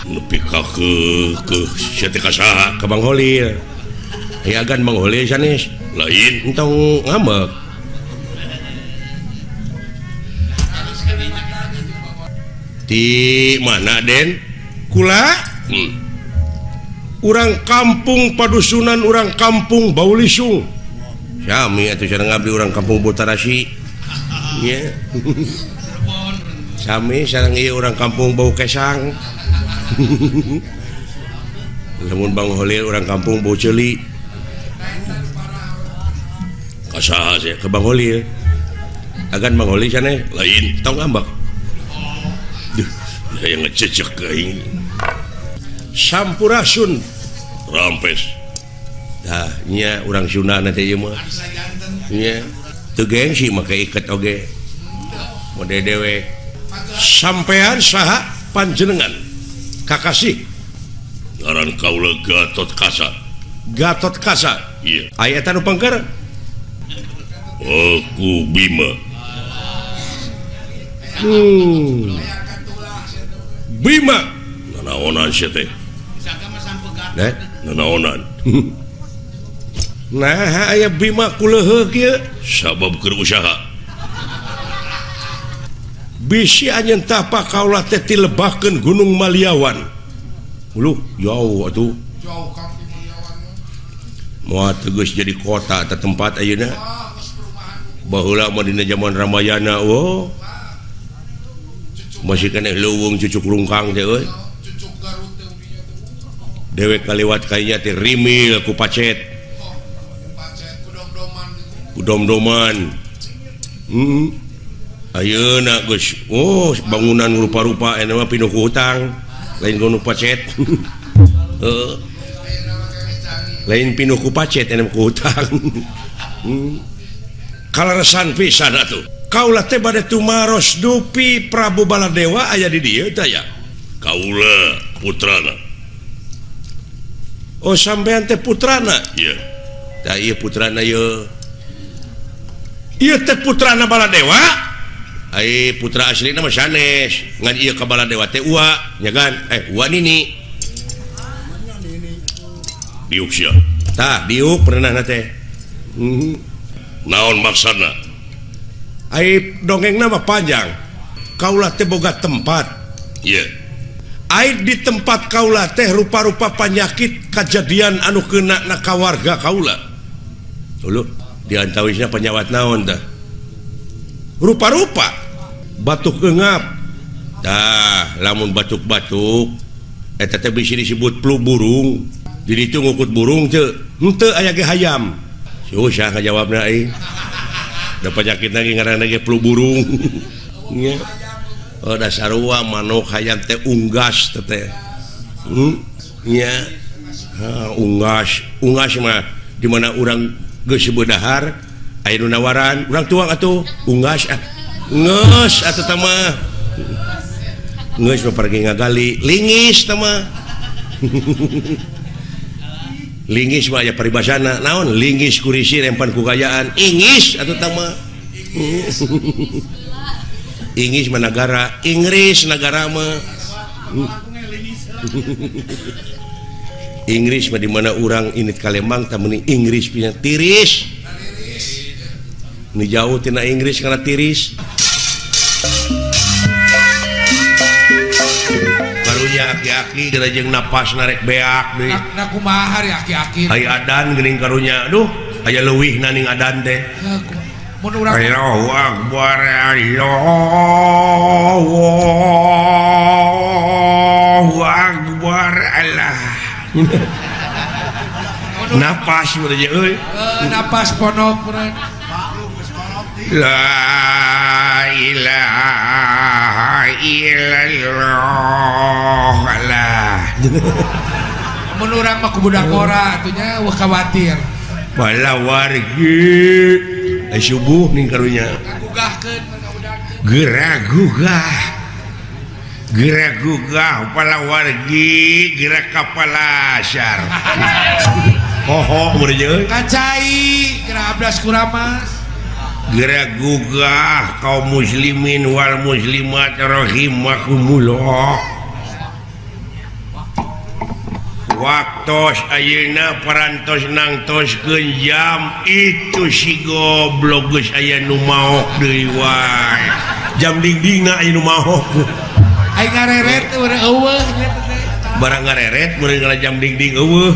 Nepi ka ke sia teh ka saha? Ka Bang Holil. Aya agan Bang Holil sanes. Lain entong ngambek. Di mana Den? Kula? Urang kampung Padusunan, urang kampung Baulisung. Sami atuh sareng abdi urang kampung Botarasi. Nya. Sami sareng ieu urang kampung Bau Kesang. Lamun Bang Holil urang kampung Bau Ceuli. Ka saha sia? Ka Bang Holil. Agan Bang Holil sanes? Lain, tong ngambek. Duh, hayang ngececek ka aing. Sampurasun rampes. Tah nya urang Sunda na teh ieu mah. Nya. Teu gengsi make iket oge. Mode dewek. Sampean saha panjenengan? Kakasih. Ngaran kaula Gatot Kaca. Gatot Kaca. Iya. Aya eta nu pengker? Aku Bima. Bima. Nanaonan sia teh? Nanaonan. Nah aya Bima kuleuheuh kieu sabab keur usaha. Bisi anjeun tapa kaula teh tilebahkeun Gunung Maliawan. Uluh jauh atuh. Jauh Kang di Maliawan. Moal tegas jadi kota eta tempat ayeuna. Baheula mah dina zaman Ramayana oh. Masih keneh leuweung cucuk rungkang teh euy. Cucuk Garut teh udinya teh. Dewek kaliwat kainya teh rimil ku pacet. Dom-doman. Ayeuna geus oh bangunan rupa-rupa eta mah pinuh ku hutang, lain ku pacet. Heeh. Lain pinuh ku pacet eta mah ku hutang. Kaleresan pisan atuh. Kaula teh bade tumaros dupi Prabu Baladewa aya di dieu teh ya. Kaula putrana. Oh sampean teh putrana? Ieu. Tah ieu putrana ieu. Ieu teh putrana Baladewa? Ai putra aslina mah sanes. Ngan ieu ka Baladewa teh ua, nya kan? Ua nini. Diuk sia. Tah, diuk pernahna teh. Naon maksudna? Ai dongengna mah panjang. Kaula teh boga tempat. Ieu. Ai di tempat kaula teh rupa-rupa panyakit kajadian anu kena na ka warga kaula. Uluh. Diantawisna penyawat naon tah rupa-rupa batuk engap tah lamun batuk-batuk eta teh bisi disebut flu burung di ditu ngukut burung teu henteu aya ge hayam susah ngajawabna euy da penyakit lagi ngaranna ge flu burung nya oh da sarua manuk hayam teh unggas teh teh nya unggas unggas mah di mana urang geus beudahar aya nu nawaran urang tuang atuh unggas ah geus atuh tah mah geus mah pergi ngagali lingis tah mah lingis mah aya paribasana naon lingis kurisi rempan ku gayaan ingis atuh tah mah Inggris mah nagara Inggris nagara mah Inggris mah di mana urang init ka Lembang tah meuni Inggris pisan tiris. Ni jauh tina Inggris kana tiris. Karunya aki-aki geura jeung napas narek beak deui. Na kumaha ari aki-aki. Ai adan geuning karunya. Aduh, aya leuwihna ning adan teh. Mun urang Allahu akbar Allahu akbar Allah. Napas meureun euy. Napas ponok meureun. La ilaha illallah Allah. Mun urang mah ku budak ora atuh nya eueuh khawatir. Bala wargi subuh ning karunya. Gugahkeun ka Geura gugah. Geura gugah pala wargi geura ka palasar. Hoho meureun euy. Kacai geura abdas kuramas. Geura gugah kaum muslimin wal muslimat rahimakumullah. Waktos ayeuna parantos nangtoskeun jam itu si goblok geus aya nu maok deui wae. Jam dingdingna aya nu maok. Aing ngareret teh eueuh nya teh. Barang ngareret meureun kana jam dingding eueuh.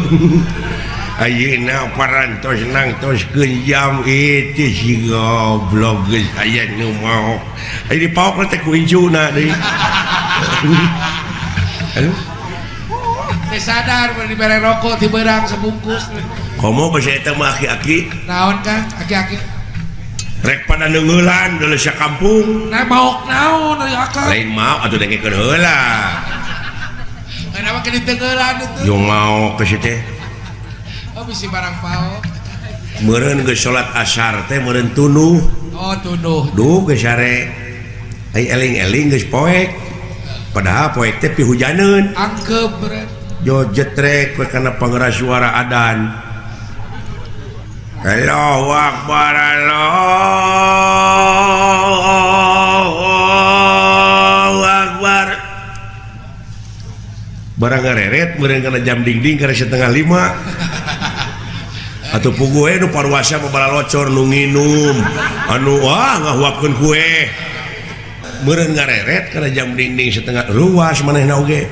Ayeuna parantos nangtoskeun jam itu si goblok geus aya nu maok. Aya dipaok teh ku incuna deui. Aduh. Teh sadar mun dibere rokok ti beurang sebungkus. Komo basa eta mah aki-aki. Naon Kang aki-aki? Rek pada neungeulan deuleu sakampung. Nah maok naon ari akang? Lain maok atuh dengekeun heula. Kenapa ke diteungeulan itu? Yo maok ke sieu teh. Oh bisi barang paok. Meureun geus salat asar teh meureun tunuh. Oh tunuh. Duh geus sare. Ai eling-eling geus poek. Padahal poek teh pihujaneun. Angkep meureun. Jo jetrek we kana pangeras suara adan. Allahu akbar Allahu akbar. Barang ngareret meureun kana jam dingding kana 4:30. Atuh puguh we nu paruasa mah balalocor nu nginum. Anu wah ngahuapkeun kue. Meureun ngareret kana jam dingding setengah ruas manehna oge.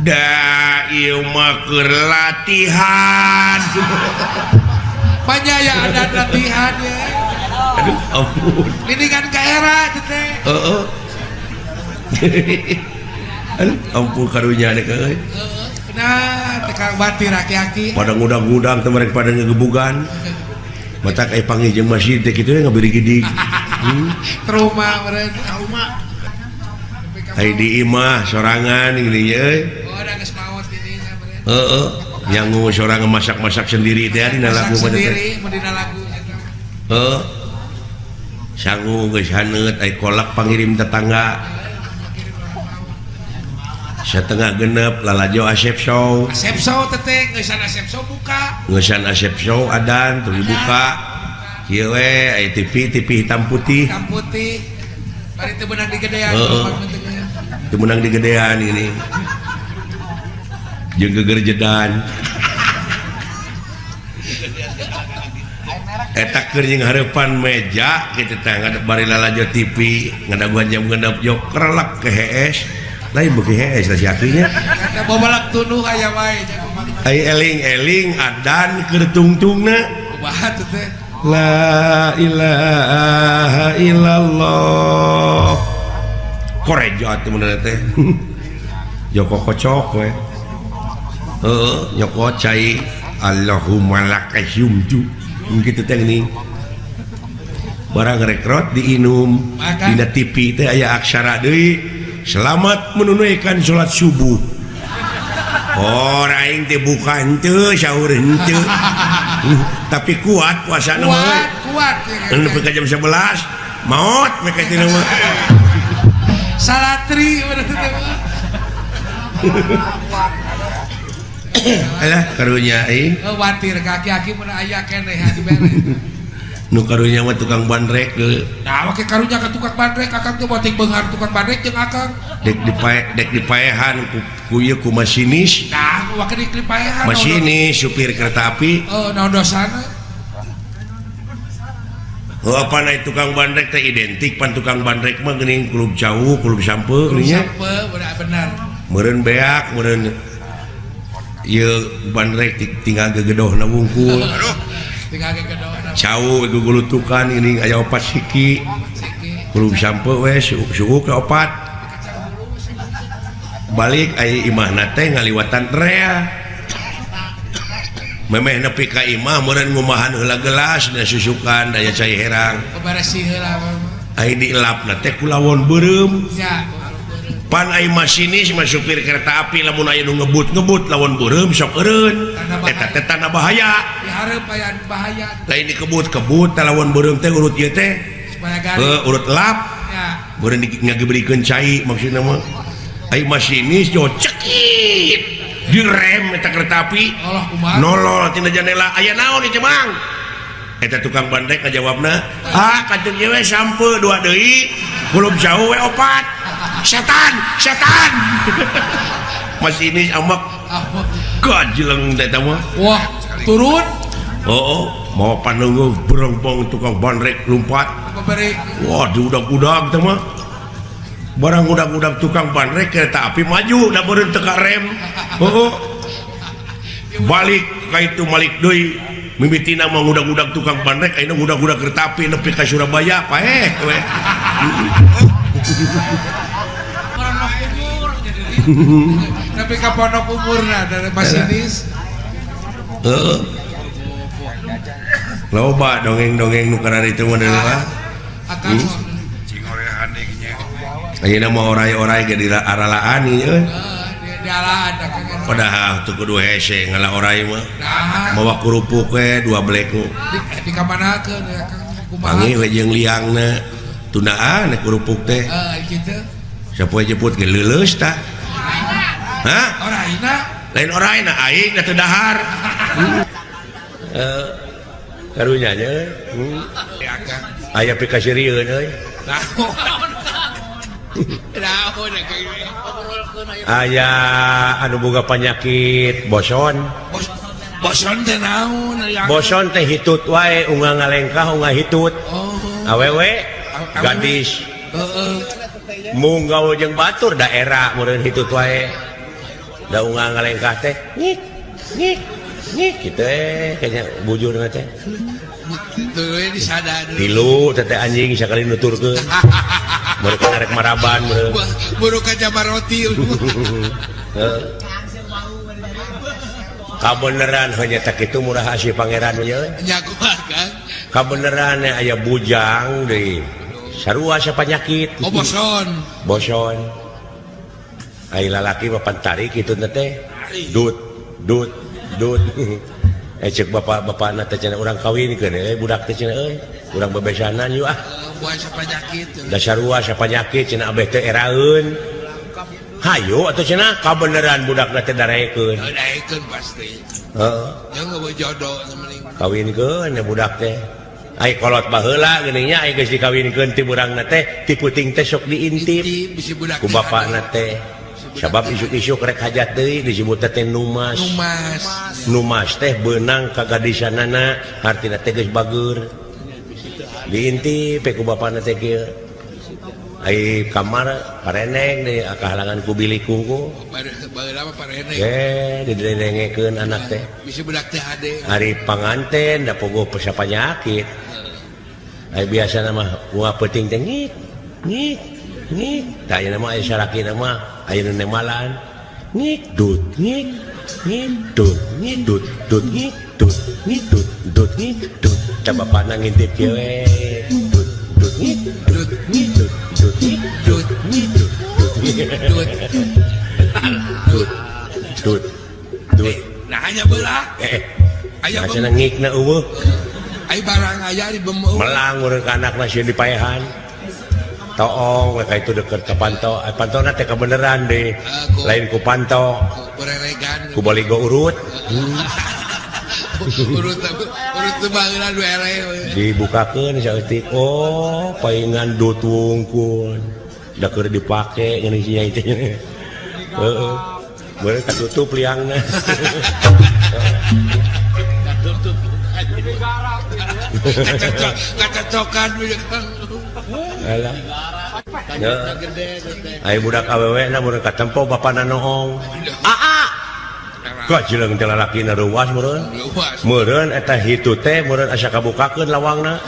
Da ieu mah keur latihan. Banyak ya ada latihan ya. Aduh ampun. Lindungan ka era teh. Heeh. Aduh ampun karunya deh euy. Nah, tekang batir aki-aki. Pada ngudang-ngudang teh mereka pada ngegebugan. Matak aya panggih jeung masjid teh kitu ngabirigidig. Trauma meureun, trauma. Ai di imah sorangan gini euy. Oh, da geus maot dininya meureun. Heeh. Yang sorangan masak-masak sendiri teh dina lagu mah teh. Sendiri mun dina lagu. Heeh. Sangu geus haneut ai kolak pangirim tetangga. 5:30 lalajo Asep Show. Asep Show teteh ngeusan Asep Show buka. Ngeusan Asep Show adan teu dibuka. Kieu we aya TV TV hitam putih. Hitam putih. Bari teu meunang digedean. Heeh. Teu meunang digedean ini. Jeung gegerjedan. Eta keur jeung hareupan meja kitu teh ngadep bari lalajo TV ngadaguan jam 6 jok kerelek ke hees. Lain beuki hees lah si akinya. Eta bobalak tunuh aya wae. Ai eling-eling adan keur tungtungna. Kumaha tuh teh? La ilaha illallah. Korejo atuh mun teh. Joko kocok we. Heeh, nyokot cai Allahumma lakasumtu. Kitu teh geuning. Barang rekrot diinum dina TV teh aya aksara deui. Selamat menunaikan salat subuh. Oh, aing teh buka henteu, sahur henteu. Tapi kuat puasana mah. Kuat, kuat. Nepi ka jam 11 maot we ka tina mah. Salatri berarti teh. Alah karunya aing. Watir kaki-aki mun aya keneh dibere. Nu karunya mah tukang bandrek deui. Nah, make karunya ka tukang bandrek akang teh boting beunghar tukang bandrek jeung akang. Dek dipae dek dipaehan ku ieu ku masinis. Nah, wake dipaehan. Masinis supir kereta api. Oh, naon dosana? Heuh pan ai tukang bandrek teh identik pan tukang bandrek mah geuning kulub cau, kulub sampe geuning nya. Sampe bener. Meureun beak, meureun ieu bandrek tinggal gegedohna wungkul. Aduh. Tinggal gegedohna. Cau gugulutukan geuning aya opat siki. Kulub sampe we suuk ka opat. Balik ai imahna teh ngaliwatan rea. Memeh nepi ka imah meureun ngumahan heula gelas da susukan daya cai herang. Beberesih heula. Ai dielapna teh ku lawon beureum. Ya. Pan ai masinis mah supir kereta api lamun aya nu ngebut-ngebut lawon beureum sok eureun. Eta teh tanda bahaya. Dihareup aya bahaya. Lain dikebut-kebut teh lawon beureum teh urut ieu teh. Supaya garing. Heuh, urut lap. Ya. Beureum ngagebrikeun cai maksudna mah. Ai masinis jo cekit. Direm eta kereta api. Allah kumaha. Nolol tina jandela. Aya naon ieu Mang? Eta tukang bandrek ngajawabna, "Ah, kantun ieu we sampe dua deui, kulub jauh we opat." Setan, setan. Masinis amak. Gajleng teh eta mah. Wah, turun. Heeh, mau panunggu berongpong tukang bandrek lompat. Wah, diudag-udag teh mah. Barang udag-udag tukang bandrek kereta api maju da beureun teu ka rem. Heeh. Balik ka itu malik deui. Mimitina mah ngudag-udag tukang bandrek ayeuna ngudag-udag kereta api nepi ka Surabaya paeh we. Tapi ka pondok umurna dari masinis. Heeh. Loba dongeng-dongeng nu kararitu mah deui. Akang Ayeuna mah orai-orai ge diaralaan ieu euy. Dialaan akang. Padahal teu kudu hese ngala orai mah. Mawa kerupuk we dua blek. Di kamanakeun ya Kang? Kumaha? Panggih we jeung liangna. Tundaan kerupuk teh. Heeh, kitu. Sapoe jeput ge leuleus tah. Hah? Oraina? Lain oraina aing da teu dahar. Karunya nya. Aya pikaseurieun euy. Nah. Aya anu boga penyakit boson. Boson teh naon? Boson teh hitut wae unga ngalengkah unga hitut. Awewe gadis. Heeh. Mung gaul jeung batur daerah meureun hitut wae. Da unga ngalengkah teh ngik ngik ngik kitu kayaknya bujurna teh. Kitu we disadar. Tilu teh anjing sakali nuturkeun. Meureun arek maraban meureun. Buru ka jamaroti. Heeh. Kabeneran hanya tak itu murah asih pangeran nya. Nya kumaha kan? Kabeneran aya bujang deui. Sarua sapanyakit. Oh boson. Boson. Ai lalaki mah pantarik kitu teh. Dut dut dut. Cek bapak-bapakna teh cenah urang kawinkeun budak teh cenah euy. Urang bebesanan yeuh ah. Buah sapanyakit. Da sarua sapanyakit cenah abeh teh eraeun. Hayu atuh cenah kabeneran budakna teh darekeun. Darekeun pasti. Heeh. Jeung eueuh jodoh mending. Kawinkeun budak teh. Ai kolot baheula geuning nya ai geus dikawinkeun ti burangna teh ti puting teh sok diintip ku bapakna teh. Sabab isuk-isuk rek hajat deui disebut teh numas. Numas. Numas teh beunang ka gadisanana hartina teh geus bageur. Diintip ku bapakna teh kieu. Ai kamar pareneng deui kahalangan ku bilik kungku. Baheula mah pareneng. Ye, didengekeun anak teh. Bisi budak teh hade. Ari panganten da pogo panyakit. Ai biasana mah uang peuting teh ngik ngik ngik. Tah ayeuna mah aya salakina mah aya nu nemalan. Ngik dut ngik ngik dut ngik dut dut ngik dut ngik dut dut ngik dut. Tah bapana ngintip kieu we. Dut dut ngik dut ngik dut dut ngik dut ngik dut dut dut dut dut. Nah hanya belah. Aya cenah ngikna eueuh. Ai barang aya di bemeu. Melang urang ka anakna sieun dipaehan. Toong we ka itu deket ka panto. Ai pantona teh kabeneran deui. Lain ku panto. Ku Ku baligo urut. Urut urut teu baheula du eleh. Dibukakeun saeutik. Oh, paingan dut wungkul. Da keur dipake ngeun sia teh. Heeh. Beureuh katutup liangna. Katutup. Kacocokan alah. Ai budak awewe na mun katempo bapana noong. Aa. Kajeleng teh lalakina reuas meureun. Meureun eta hitu teh meureun asa kabukakeun lawangna.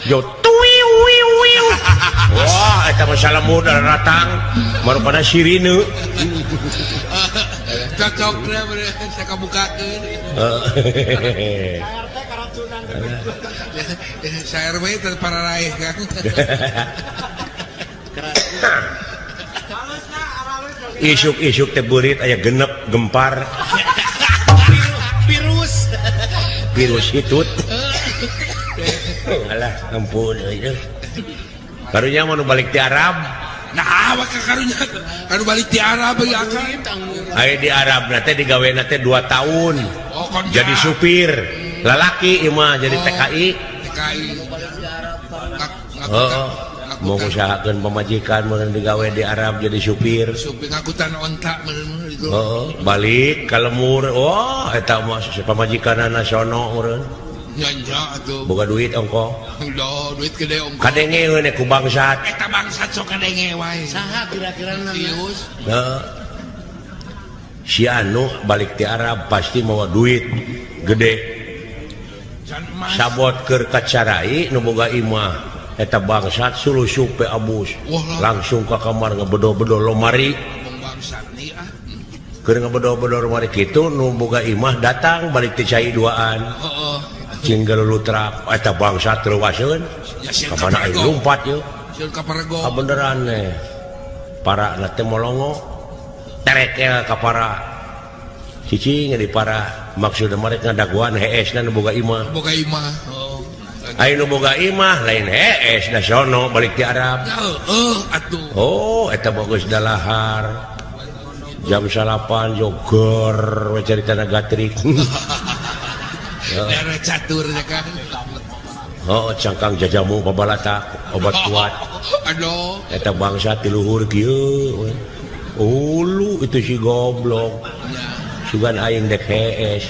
Jo tuiu wiu wiu. Wah, eta mah salemur datang marupana sirine. Cocokna meureun asa kabukakeun. Heeh. Saya RW teh pararaeh kan. Isuk-isuk teh beurit aya genep gempar. Virus. Virus hitut. Alah, ampun euy. Karunya mah nu balik ti Arab. Nah, awak karunya anu balik ti Arab ya kan. Aya di Arab na teh digawena teh 2 tahun. Oh, jadi supir. Lalaki ieu mah jadi TKI. TKI. Heeh. Mau usahakeun pamajikan meureun digawe di Arab jadi supir. Supir ngakutan onta meureun itu. Heeh, balik ka lemur. Wah, eta mah pamajikanna sono meureun. Nya nya atuh. Boga duit ongko. Duh, duit gede ongko. Kadenge we ku bangsat. Eta bangsat sok kadenge wae. Saha kira-kira Sius? Heeh. Si anu balik ti Arab pasti mawa duit gede. Sabot keur kacarai nu boga imah. Eta bangsat sulusup pe abus. Langsung ka kamar ngebedo-bedo lomari. Keur ngebedo-bedo lomari kitu nu boga imah datang balik ti cai duaan. Heeh. Cing galulutrak eta bangsat reuaseun. Ka mana aya lumpat yeuh. Sieun ka parego. Kabeneran eh. Para na teh molongo. Terekel ka para. Cicing di para maksudna mereka ngadaguan heesna nu boga imah. Boga imah. Oh. Ai nu boga imah lain hees da sono balik ti Arab. Heeh atuh. Oh, eta bagus dalahar. Jam 8 jogor we caritana gatrik. Dere catur nya kan. Oh, cangkang jajamu pabalatak obat kuat. Aduh. Eta bangsa ti luhur kieu we. Ulu itu si goblok. Sugan aing dek hees.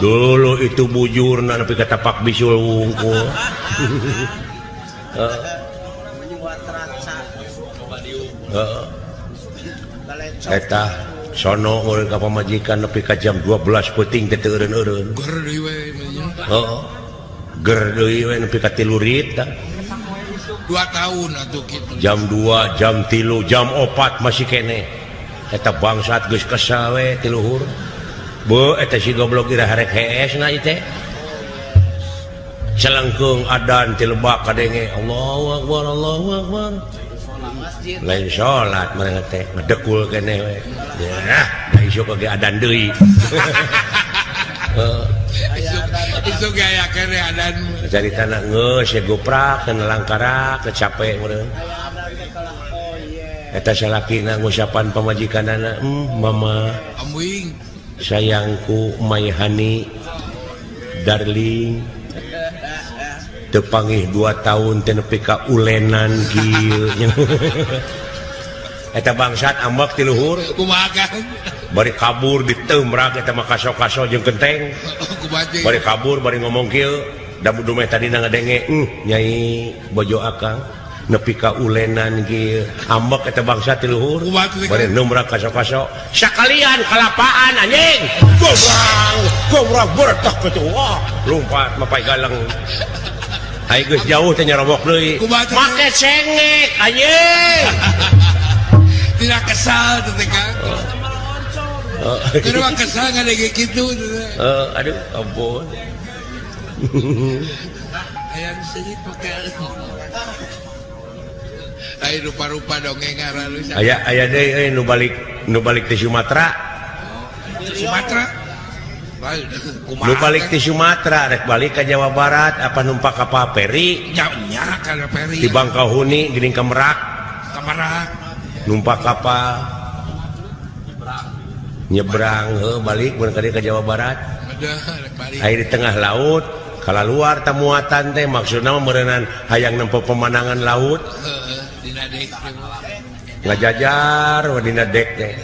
Dulu itu bujurna nepi ka tapak bisul wungkul. Heeh. Eta sono urang ka pamajikan nepi ka jam 12 peuting teh teu eureun-eureun. Ger deui we nya. Heeh. Ger deui we nepi ka 3 rit tah. 2 tahun atuh kitu. Jam 2, jam 3, jam 4 masih keneh. Eta bangsat geus kesal we ti luhur. Beuh eta si goblok ira harek hees na ieu teh. Celengkeung adan ti lebak kadenge Allahu akbar Allahu akbar. Lain salat mereka teh ngedekul keneh we. Ya, da isuk ge adan deui. Heeh. Isuk ge aya keneh adan. Caritana geus ye goprak kana langkarak kecape meureun. Eta salakina ngusapan pamajikanana, mama. Ambuing. Sayangku my honey darling. Teu pangih 2 tahun teh nepi ka ulenan kieu. Eta bangsat ambek ti luhur. Kumaha Kang? Bari kabur diteumrak eta mah kaso-kaso jeung kenteng. Bari kabur bari ngomong kieu, da dumeh tadina ngadenge, nyai bojo akang nepi ka ulenan kieu. Ambek eta bangsat ti luhur. Bari neumrak kaso-kaso, sakalian kalapaan anjing. Gobrang, gobrang bertak kitu. Wah, lompat mapai galang. Ai geus jauh teh nyarobok deui. Make cengek anjing. Tidak kesal teh Kang. Kudu mah kesal ngadenge kitu teh. Aduh ampun. Hayang seungit make. Ai rupa-rupa dongeng aralus. Aya aya deui euy nu balik ti Sumatera. Sumatera. Nu balik ti Sumatera rek balik ka Jawa Barat apa numpak kapal peri? Nya ka peri. Di Bangkahuni geuning ka Merak. Ka Merak. Numpak kapal. Nyebrang heuh balik mun ka Jawa Barat. Ai di tengah laut kalaluar tamuatan teh maksudna mah meureunnan hayang nempo pemandangan laut. Heeh, dina dek. Ngajajar we dina dek teh.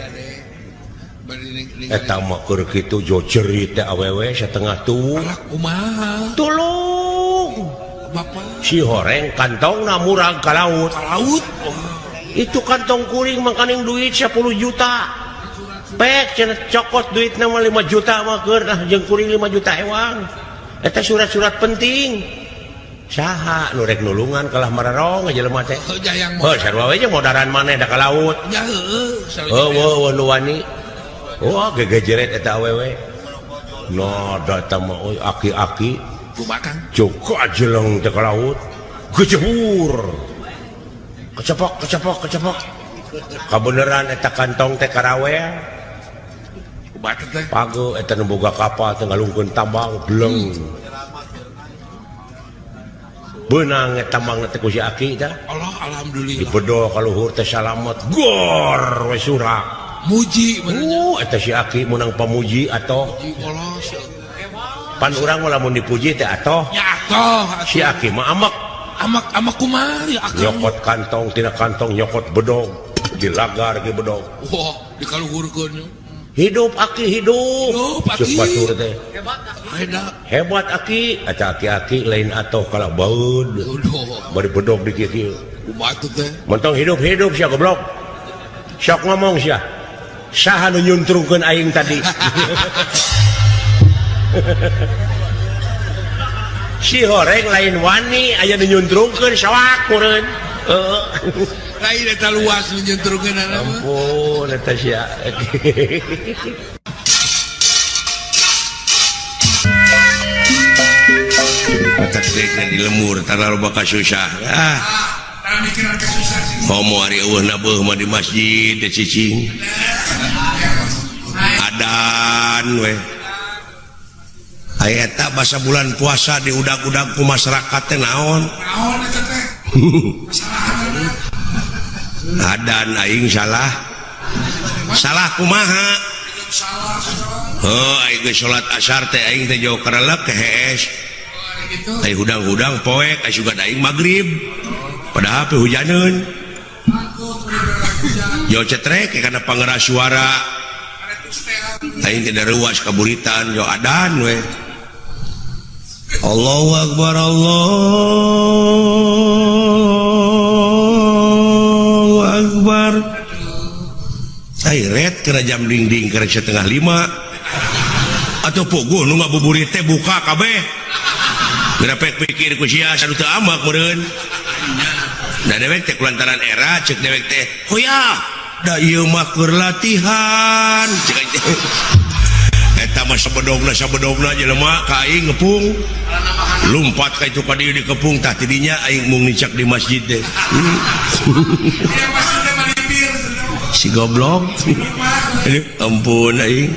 Eta mah keur kitu jo jerit teh awewe satengah tuwuh. Alah kumaha? Tulung. Bapak. Si horeng kantongna murag ka laut. Ka laut. Itu kantong kuring mangkaning duit 10 juta. Pek cenah cokot duitna mah 5 juta mah keur nah jeung kuring 5 juta ewang. Eta surat-surat penting. Saha nu rek nulungan kalah mararong jelema teh. Heuh sarua we jeung modaran maneh da ka laut. Nya heueuh. Heueuh nu wani. Wah gegejeret eta awewe. Nah datang mah euy aki-aki. Kumaha Kang? Joko ajeleng teh ka laut. Gejebur. Kecepok kecepok kecepok. Kabeneran eta kantong teh karawel. Kumaha teh? Pago eta nu boga kapal teh ngalungkeun tambang bleng. Beunang eta tambang teh ku si aki tah. Allah alhamdulillah. Dibedol ka luhur teh salamet. Gor we surak. Muji eta si aki menang pamuji atoh. Pan urang mah lamun dipuji teh atoh. Ya atoh. Si aki mah amek. Amek amek kumaha ya akang. Nyokot kantong tina kantong nyokot bedog dilagar ge bedog. Wah, dikaluhurkeun. Hidup aki hidup. Hidup aki. Ceuk batur teh. Hebat. Hebat aki, eta aki-aki lain atoh kalah baeud. Bari bedog di kieu-kieu. Kumaha teh? Mentong hidup-hidup sia goblok. Sok ngomong sia. Saha nu nyuntrungkeun aing tadi. Si horeng lain wani aya nu nyuntrungkeun soak meureun. Heeh. Lain eta luas nu nyuntrungkeunana mah. Ampun eta sia. Otak dekna di lemur tara loba kasusah. Ah. Komo ari eueuh na beuh mah di masjid teh cicing. Adan we. Aya eta basa bulan puasa diudag-udag ku masyarakat teh naon? Naon eta teh? Adan aing salah. Salah kumaha? Heuh aing geus salat asar teh aing teh jauh karelek hees. Ai hudang-hudang poek asugan aing magrib. Padahal pe hujaneun. Yo cetrek kana pangeras suara. Aing teh ruas kaburitan yo adan we. Allahu akbar Allahu akbar. Ai ret kana jam dingding karek 4:30. Atuh puguh nu ngabuburit teh buka kabeh. Geura pikir ku sia sadu teu amak meureun. Da dewek teh kulantaran era cek dewek teh hoyah da ieu mah keur latihan cek teh. Eta mah sabedogna jelema ka aing ngepung. Lumpat ka itu ka dieu dikepung tah tidinya aing mung nicak di masjid teh. Si goblok. Aduh ampun aing.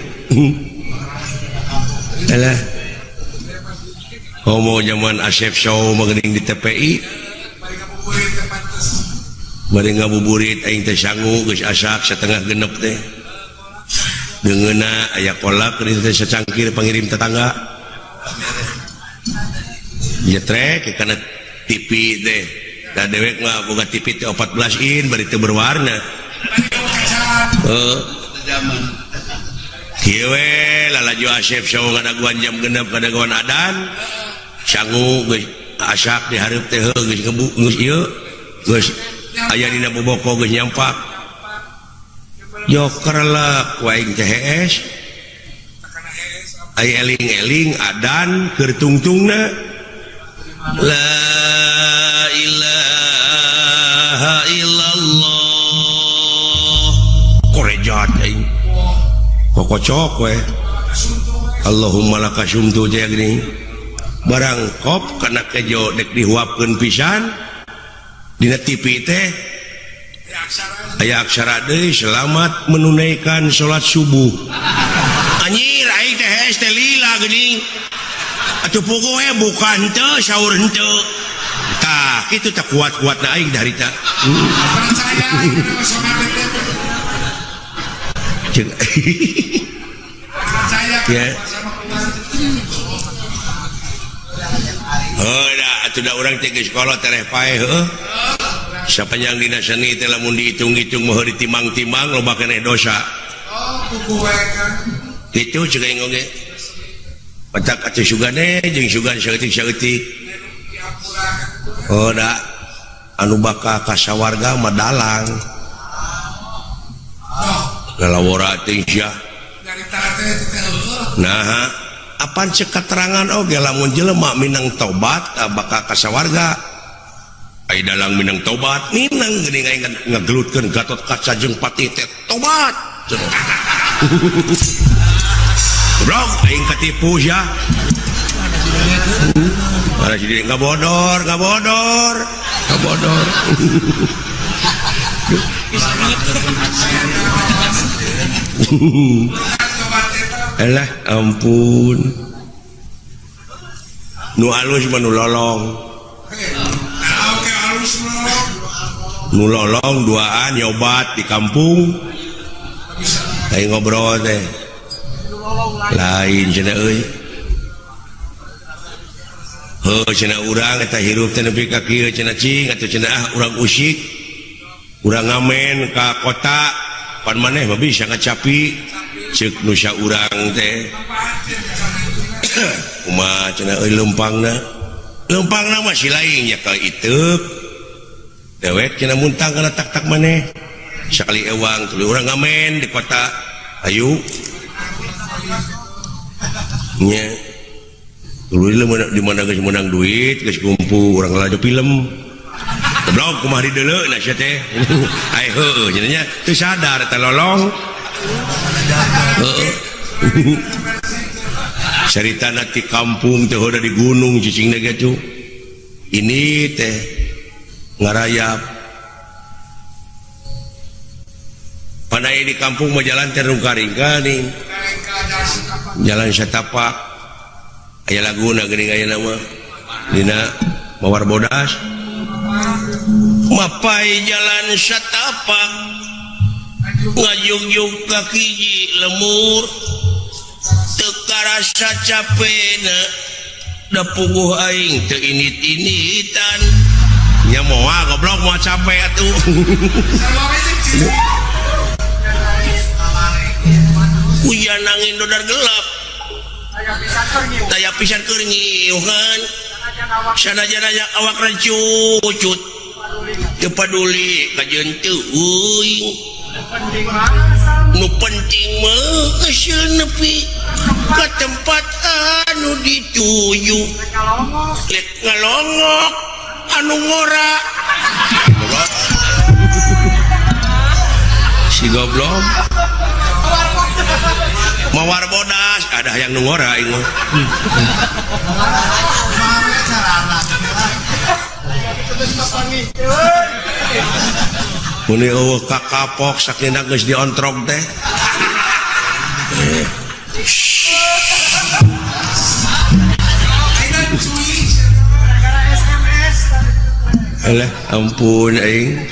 Alah. Homo zaman Asep Show mah geuning di TPI. Bari ngabuburit aing teh sangu geus asak 5:30 teh. Deungeuna aya kolak geuning teh sacangkir pangirim tetangga. Jetrek kana TV teh. Da dewek mah boga TV teh 14 in bari teu berwarna. Heuh. Kieu we lalajo Asep Show ngadaguan jam 6 ngadaguan adan. Sangu geus asak di hareup teh heuh geus ngebu geus ieu geus aya dina boboko geus nyampak. Joker lah ku aing teh hees. Aya eling-eling adan keur tungtungna. La ilaha illallah. Korejat aing. Kokocok we. Allahumma laka sumtu teh geuning. Barang kop kana kejo dek dihuapkeun pisan. Dina TV teh aya aksara deui selamat menunaikan salat subuh. Anjir aing teh hees teh lila geuning. Atuh puguh we buka henteu sahur henteu. Tah kitu teh kuat-kuatna aing harita. Percaya aing mah somat teh. Percaya ya. Heuh da atuh da urang teh geus kolot tereh paeh heuh. Sapanjang dina seni teh lamun dihitung-hitung mah ditimang-timang loba keneh dosa. Oh, puguh we kan. Kitu ceuk aing oge. Petak atuh sugane jeung sugan saeutik-saeutik. Oh da anu bakal ka sawarga mah dalang. Lalawora teh sia. Nah, apan cek keterangan oge lamun jelema minang tobat bakal ka sawarga. Ai dalang minang tobat minang geuning aing ngagelutkeun Gatot Kaca jeung Patih teh tobat. Goblok aing katipu sia. Para si diri ngabodor, ngabodor, ngabodor. Alah ampun. Nu alus mah nu lolong. Nu lolong duaan nyobat di kampung. Aing ngobrol teh. Lain cenah euy. Heuh cenah urang eta hirup teh nepi ka kieu cenah cing atuh cenah ah urang usik. Urang ngamen ka kota pan maneh mah bisa ngacapi ceuk nu saurang teh. Kumaha cenah euy leumpangna? Leumpangna mah si lain nya ka iteuk. Dewek cenah muntang kana tak-tak maneh. Sakali ewang tuluy urang ngamen di kota. Ayu. Nya. Tuluy di mana geus meunang duit, geus kumpul urang lalajo film. Goblok kumaha dideuleu na sia teh. Ai heueuh cenah nya teu sadar teh lolong. Heeh. Caritana ti kampung teh heuda di gunung cicingna ge tuh. Ini teh ngarayap. Pandai di kampung mah jalan teh rungka-ringka nih. Jalan satapak. Aya laguna geuning aya nama. Dina Mawar Bodas. Mapai jalan satapak. Ngajugjug ka hiji lemur. Teu karasa capena. Da puguh aing teu init-initan. Nya moal goblok moal capek atuh. Hujan angin dodar gelap. Daya pisan keur nyiuhan. Sanajan awak rancucut. Teu paduli kajeun teuing. Nu penting mah euseun nepi ka tempat anu dituju. Lek ngalongok anu ngora. Si goblok. Mawar bodas ada yang nu ngora aing mah. Muni eueuh kakapok sakina geus diontrog teh. Alah ampun aing.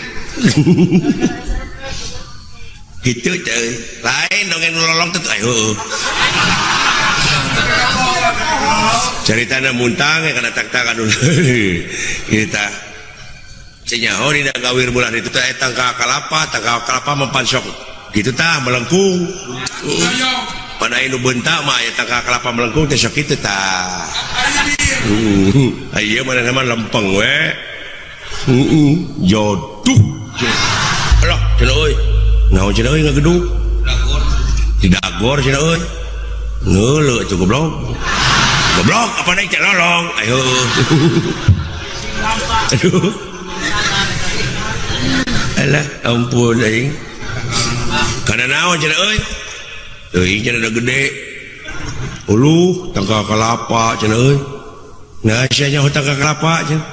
Gitu teh. Lain dongeng lolong teh heueuh. Caritana muntang kana tak-tak anu. Kita cenyaho dina gawir bulan itu teh tangka kalapa, tangka kalapa mempansok. Gitu tah melengkung. Pada anu bentak mah aya tangka kalapa melengkung teh sok kitu tah. Ieu mana mah lempeng we. Jodoh. Alah cenah euy. Naon cenah euy ngagedug? Di dagor cenah euy. Ngeuleuh atuh goblok. Goblok apa naik teh lolong. Ayo. Aduh. Alah ampun aing. Kana naon cenah euy? Euy cenah da gede. Uluh tangka kalapa cenah euy. Nah sia nyaho tangka kalapa cenah.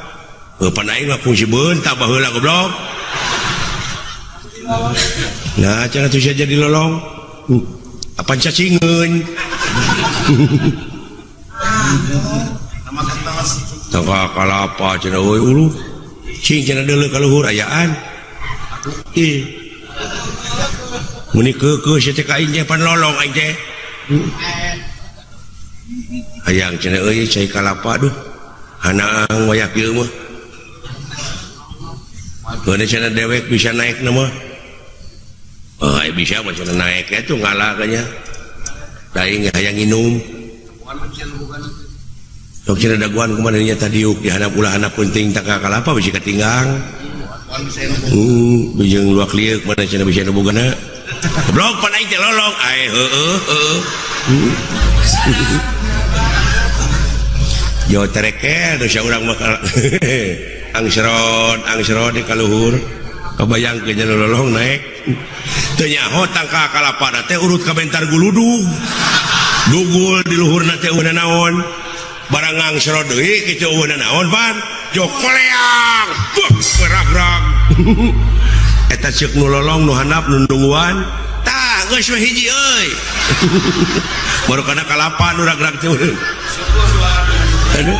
Heuh pan aing mah kungsi beunta baheula goblok. Nah cenah tuh sia jadi lolong. Apan cacingeun. Tangka kalapa cenah euy uluh. Cing cenah deuleu ka luhur ayaan. Ih. Muni keukeuh sia teh ka aing teh pan lolong aing teh. Hayang cenah euy cai kalapa duh. Hanaang wayah kieu mah. Keun cenah dewek bisa naik na mah. Oh, bisa mah cenah naik atuh ngalah kanya. Da aing hayang nginum. Sok cenah daguan kumaha nya tadiuk di handap ulah handap penting tangka kalapa bisi katinggang. Bijeng luak lieuk mana cenah bisa nu bogana. Goblok pan aing teh lolong. Ae heueuh heueuh. Jo terekel dosa urang mah angsrod angsrod di kaluhur. Kabayang ke nya lolong naik. Teu nyaho tangka kalapa teh urut ka bentar guludug. Dugul di luhurna teh eueuh naon. Barang angsrod deui kitu eueuh naon pan. Jo koleang. Buk ragrag. Eta ceuk nu lolong nu handap nu nungguan. Tah geus we hiji euy. Baru kana kalapa nu ragrag teh. Aduh.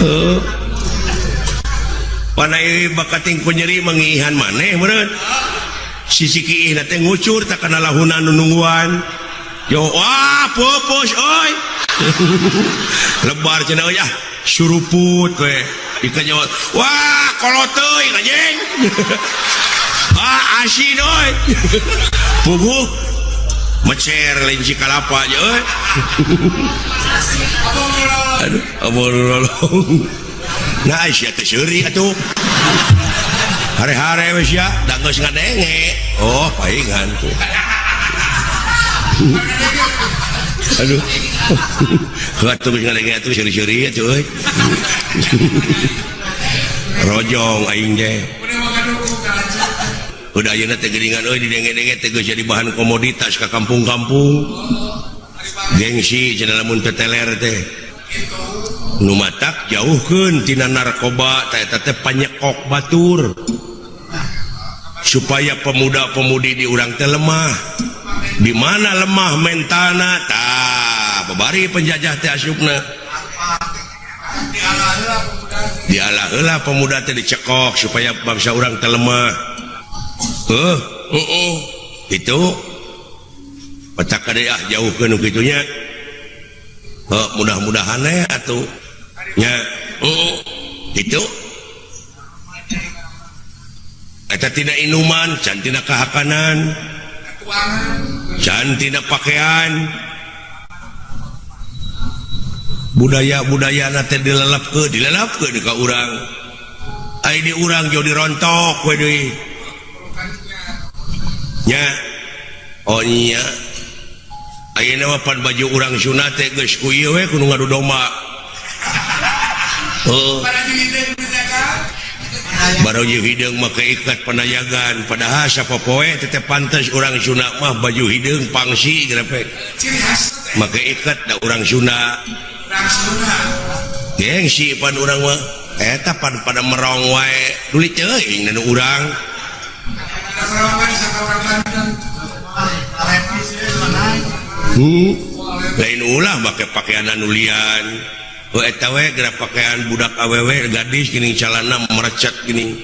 Heuh. Panai bakating ku nyeri mangiihan maneh meureun. Sisi kiihna teh ngucur tak kana lahuna nu nungguan. Yo wah pupus euy. Lebar cenah euy ah suruput we. Ikan nyawa wah kolot teuing anjing. Ah asin euy. Puguh mecer lenci kalapa aja euy. Aduh, abon lolong. Nah, sia teh seuri atuh. Hare-hare we sia, da geus ngadenge. Oh, paingan tuh. Aduh. Atuh geus ngadenge atuh seuri-seuri atuh euy. Rojong aing teh. Udah ayeuna teh geuningan euy didenge-denge teh geus jadi bahan komoditas ka kampung-kampung. Gengsi cenah lamun teu teler teh. Nu matak jauhkeun tina narkoba teh eta teh panyekok batur. Supaya pemuda-pemudi di urang teh lemah. Di mana lemah mentalna tah babari penjajah teh asupna. Dialah heula pemuda teh dicekok supaya bangsa urang teh lemah. Heeh, itu petak kade ah jauhkeun nu kitu nya. Mudah-mudahan atuh nya. Itu Eta tina inuman, can tina kahakanan, can tina pakaian. Budaya-budaya na teh dilelepkeun ka urang. Ai di urang jauh dirontok we deui. Nya. Oh nya. Ayeuna mah pan baju urang Sunda teh geus ku ieu we kudu ngadu domba. Oh. Baru hideung make ikat panayagan padahal sapopoe teh pantes urang Sunda mah baju hideung pangsi grepe make ikat da urang Sunda gengsi pan urang mah eta pan pada merong wae duli teuing nu urang lain ulah make pakaian anu lian. Eta we geura pakaian budak awewe gadis geuning calana merecet geuning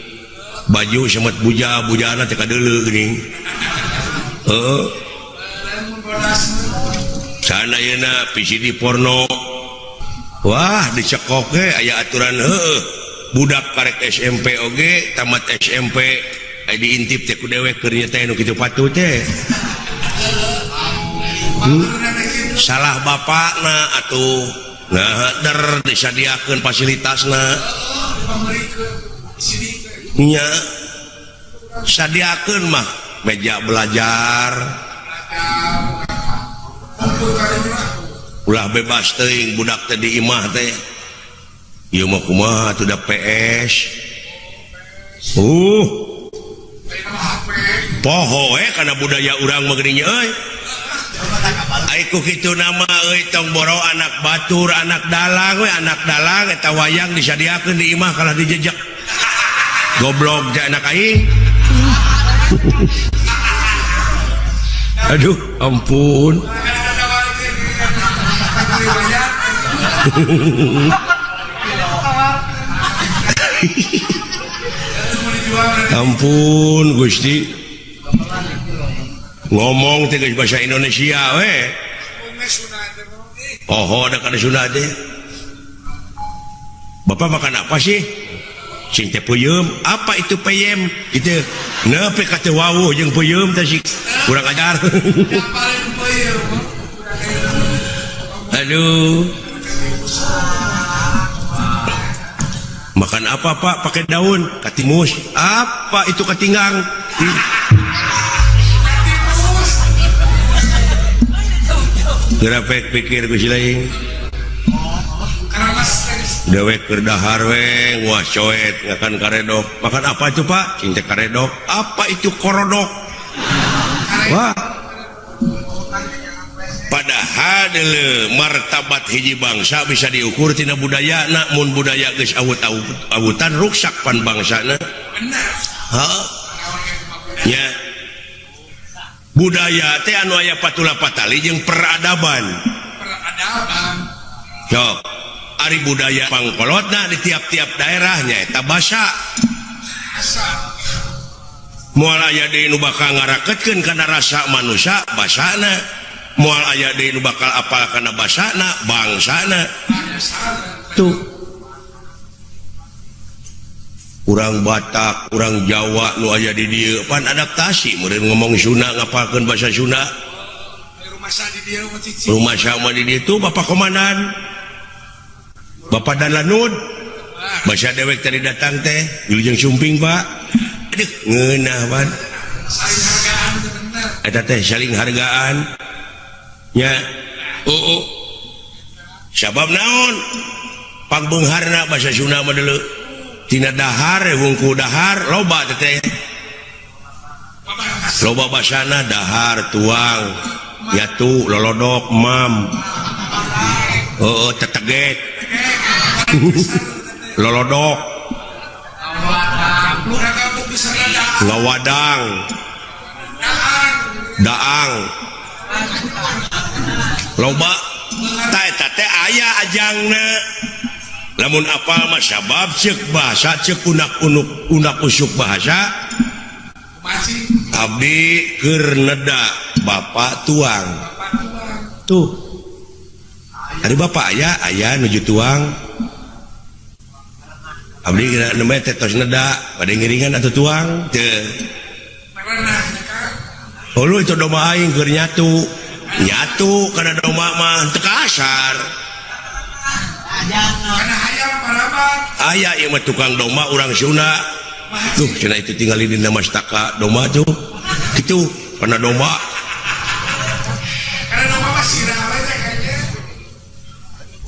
baju semet buja bujana teh kadeuleu geuning heuh sana ayeuna VCD porno wah dicekok ge aya aturan heuh budak karek SMP oge tamat SMP aya diintip teh ku dewek keur nya teh nu kitu patuh teh salah bapakna atuh. Nah, der disadiakeun fasilitasna. Nya sadiakeun mah meja belajar. Ulah bebas teuing budak teh di imah teh. Ieu mah kumaha atuh da PS. Poho we kana budaya urang mah geuning euy. Aiku kitu nama euy tong boro anak batur anak dalang we anak dalang eta wayang disadiakeun di imah kalah dijejek goblok teh anak aing. Aduh ampun. Ampun Gusti ngomong teh geus bahasa Indonesia we. Oh, ada kana Sunda teh. Bapak makan apa sih? Sing teh peuyeum. Apa itu peyem? Gitu. Nepi ka teu wawuh jeung peuyeum teh sih. Kurang ajar. Aduh. Makan apa, Pak? Pakai daun, katimus. Apa itu katinggang? Gerapek pikir ku si lain. Dewek keur dahar we, wah coet ngakan karedok. Makan apa itu, Pak? Cing teh karedok. Apa itu korodok? Wah. Padahal deuleu martabat hiji bangsa bisa diukur tina budayana, mun budaya geus awut-awutan ruksak pan bangsana. Heuh. Nya. Budaya teh anu aya patula patali jeung peradaban. Peradaban. Sok, ari budaya pangkolotna di tiap-tiap daerah nyaeta basa. Moal aya deui nu bakal ngaraketkeun kana rasa manusia basana. Moal aya deui nu bakal apal kana basana bangsana. Tuh. Urang Batak, urang Jawa nu aya di dieu pan adaptasi meureun ngomong Sunda ngapalkeun bahasa Sunda. Rumah sama di dieu tuh Bapak Komandan. Bapak dan Lanud. Bahasa dewek tadi datang teh, wilujeng sumping, Pak. Aduh, ngeunah pan. Eta teh saling hargaan. Nya. Oh. Sabab naon? Pangbeungharna bahasa Sunda mah deuleu. Tina dahar wungku dahar loba teh loba basana dahar tuang yatu lolodok mam oh teteget lolodok ngawadang daang loba ta eta teh aya ajangna. Lamun apal mah sabab ceuk bahasa ceuk unak-unuk unak usuk bahasa abdi keur neda bapak tuang tuh ari bapak aya aya nuju tuang Abdi geura nembe teh tos neda bade ngiringan atuh tuang teu. Hulu itu domba aing keur nyatu. Nyatu kana domba mah teu kasar. Kana hayam parabat. Aya ieu mah tukang domba urang Sunda. Tuh cenah itu tinggali dina mastaka domba tuh. Kitu kana domba. Kana domba mah sirah we teh kayaknya.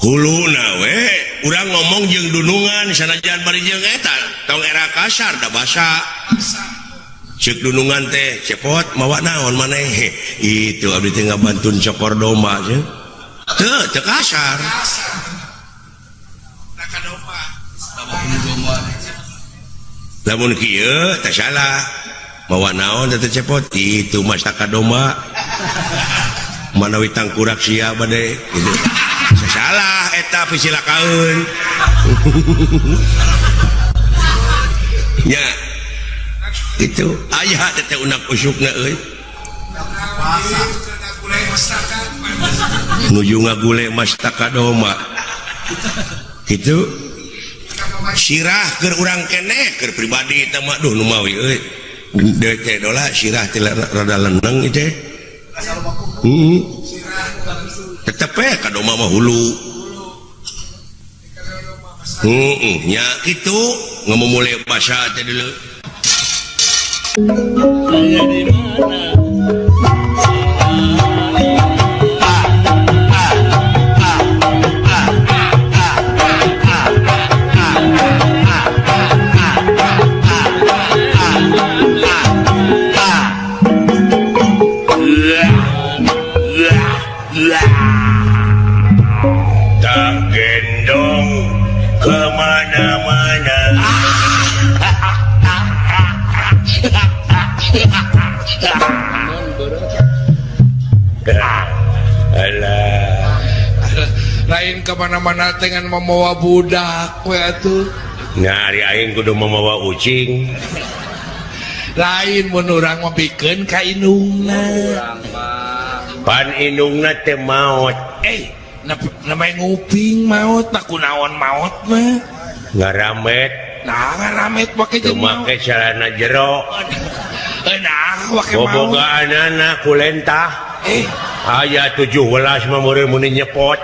Huluna we urang ngomong jeung dunungan sanajan bari jeung eta tong era kasar da basa. Ceuk dunungan teh cepot mawa naon maneh. Itu abdi teh ngabantun cokor domba cenah. Teu teu kasar. Lamun kieu teh salah. Mawa naon teh cepot itu mastaka domba. Manawi tangkurak sia bade gitu. Salah eta pisilakaeun. Nya. Itu aya teh unak usukna euy. Nuju ngagule mastaka domba. Kitu sirah keur urang keneh keur pribadi eta mah duh nu mawi euy. Deui teh dola sirah teh rada leneng ieu teh. Tetep we ka domba mah hulu. Nya kitu ngamumule basa teh dulu. Saya di mana? Tak gendong kemana-mana. Alah. Lain kemana-mana dengan membawa budak we atuh. Nah, ari aing kudu mamawa ucing. Lain mun urang mah bikeun ka indungna. Pan indungna teh maot. Namanya nguping maot, nah kunaon maot mah. Ngaramet. Nah, ngaramet make jeung maot. Make celana jero. Nah, wake maot. Bobogaanana ku lentah. Aya 17 mah meureun mun nyepot.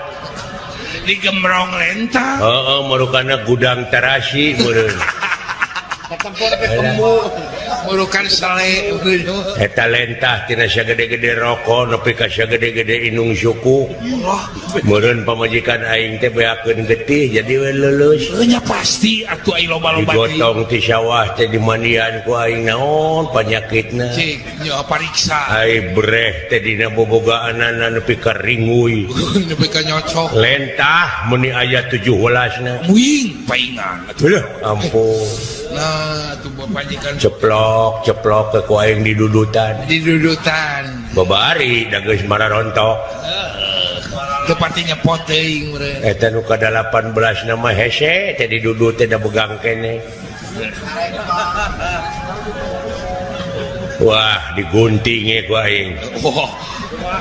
Digemrong lentah. Heeh, merukana gudang terasi meureun. Murukan sale. Eta lentah tina sagede-gede rokok nepi ka sagede-gede inung suku. Meureun pamajikan aing teh beakeun getih jadi we leuleus. Nya pasti atuh aing loba-loba teh. Digotong ti sawah teh dimandian ku aing naon panyakitna. Cik, nya pariksa. Ai breh teh dina bobogaanana nepi ka ringuy. Nepi ka nyocok. Lentah meuni aya 17 na. Muing paingan atuh. Leuh, ampun. Nah, atuh bapanjikan ceplok ceplok ke ku aing didudutan. Didudutan. Babari da geus mararontok. Teu pati nyepot teuing meureun. Eta nu ka 18 na mah hese teh didudut teh da begang keneh. Wah, diguntinge ku aing. Oh.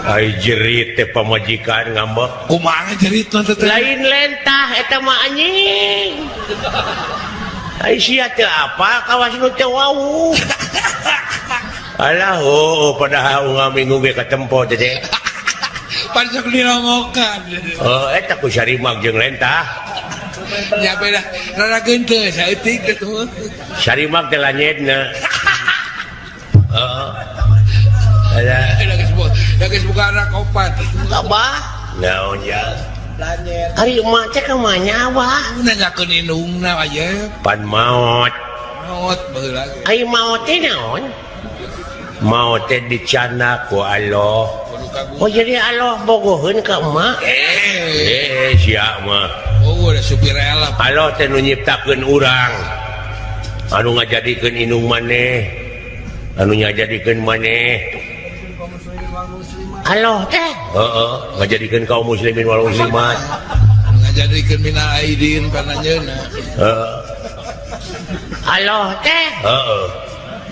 Ai jerit teh pamajikan ngambek. Kumaha jeritna teh? Lain lentah eta mah anjing. Ai sia teh apa kawas nu teh wau. Alah oh padahal unggal minggu ge katempo teh teh. Pan sok dilongokan. Oh eta ku sarimag jeung lentah. Nya beda rada geunteus saeutik teh tuh. Sarimag teh lanyedna. Heeh. Alah da geus boga anak opat. Abah. Naon ya? Ari emak teh ka mana abah? Nanyakeun indungna aya. Pan maot. Maot baheula ge. Ari maot teh naon? Maot teh dicana ku Allah. Oh jadi Allah bogoheun ka emak? Sia mah. Oh, da supir elap. Allah teh nu nyiptakeun urang. Anu ngajadikeun indung maneh. Anu ngajadikeun maneh. Allah teh heeh ngajadikeun kaum muslimin wal muslimat. Ngajadikeun minal aidin pananjeunna. Heeh. Allah teh heeh.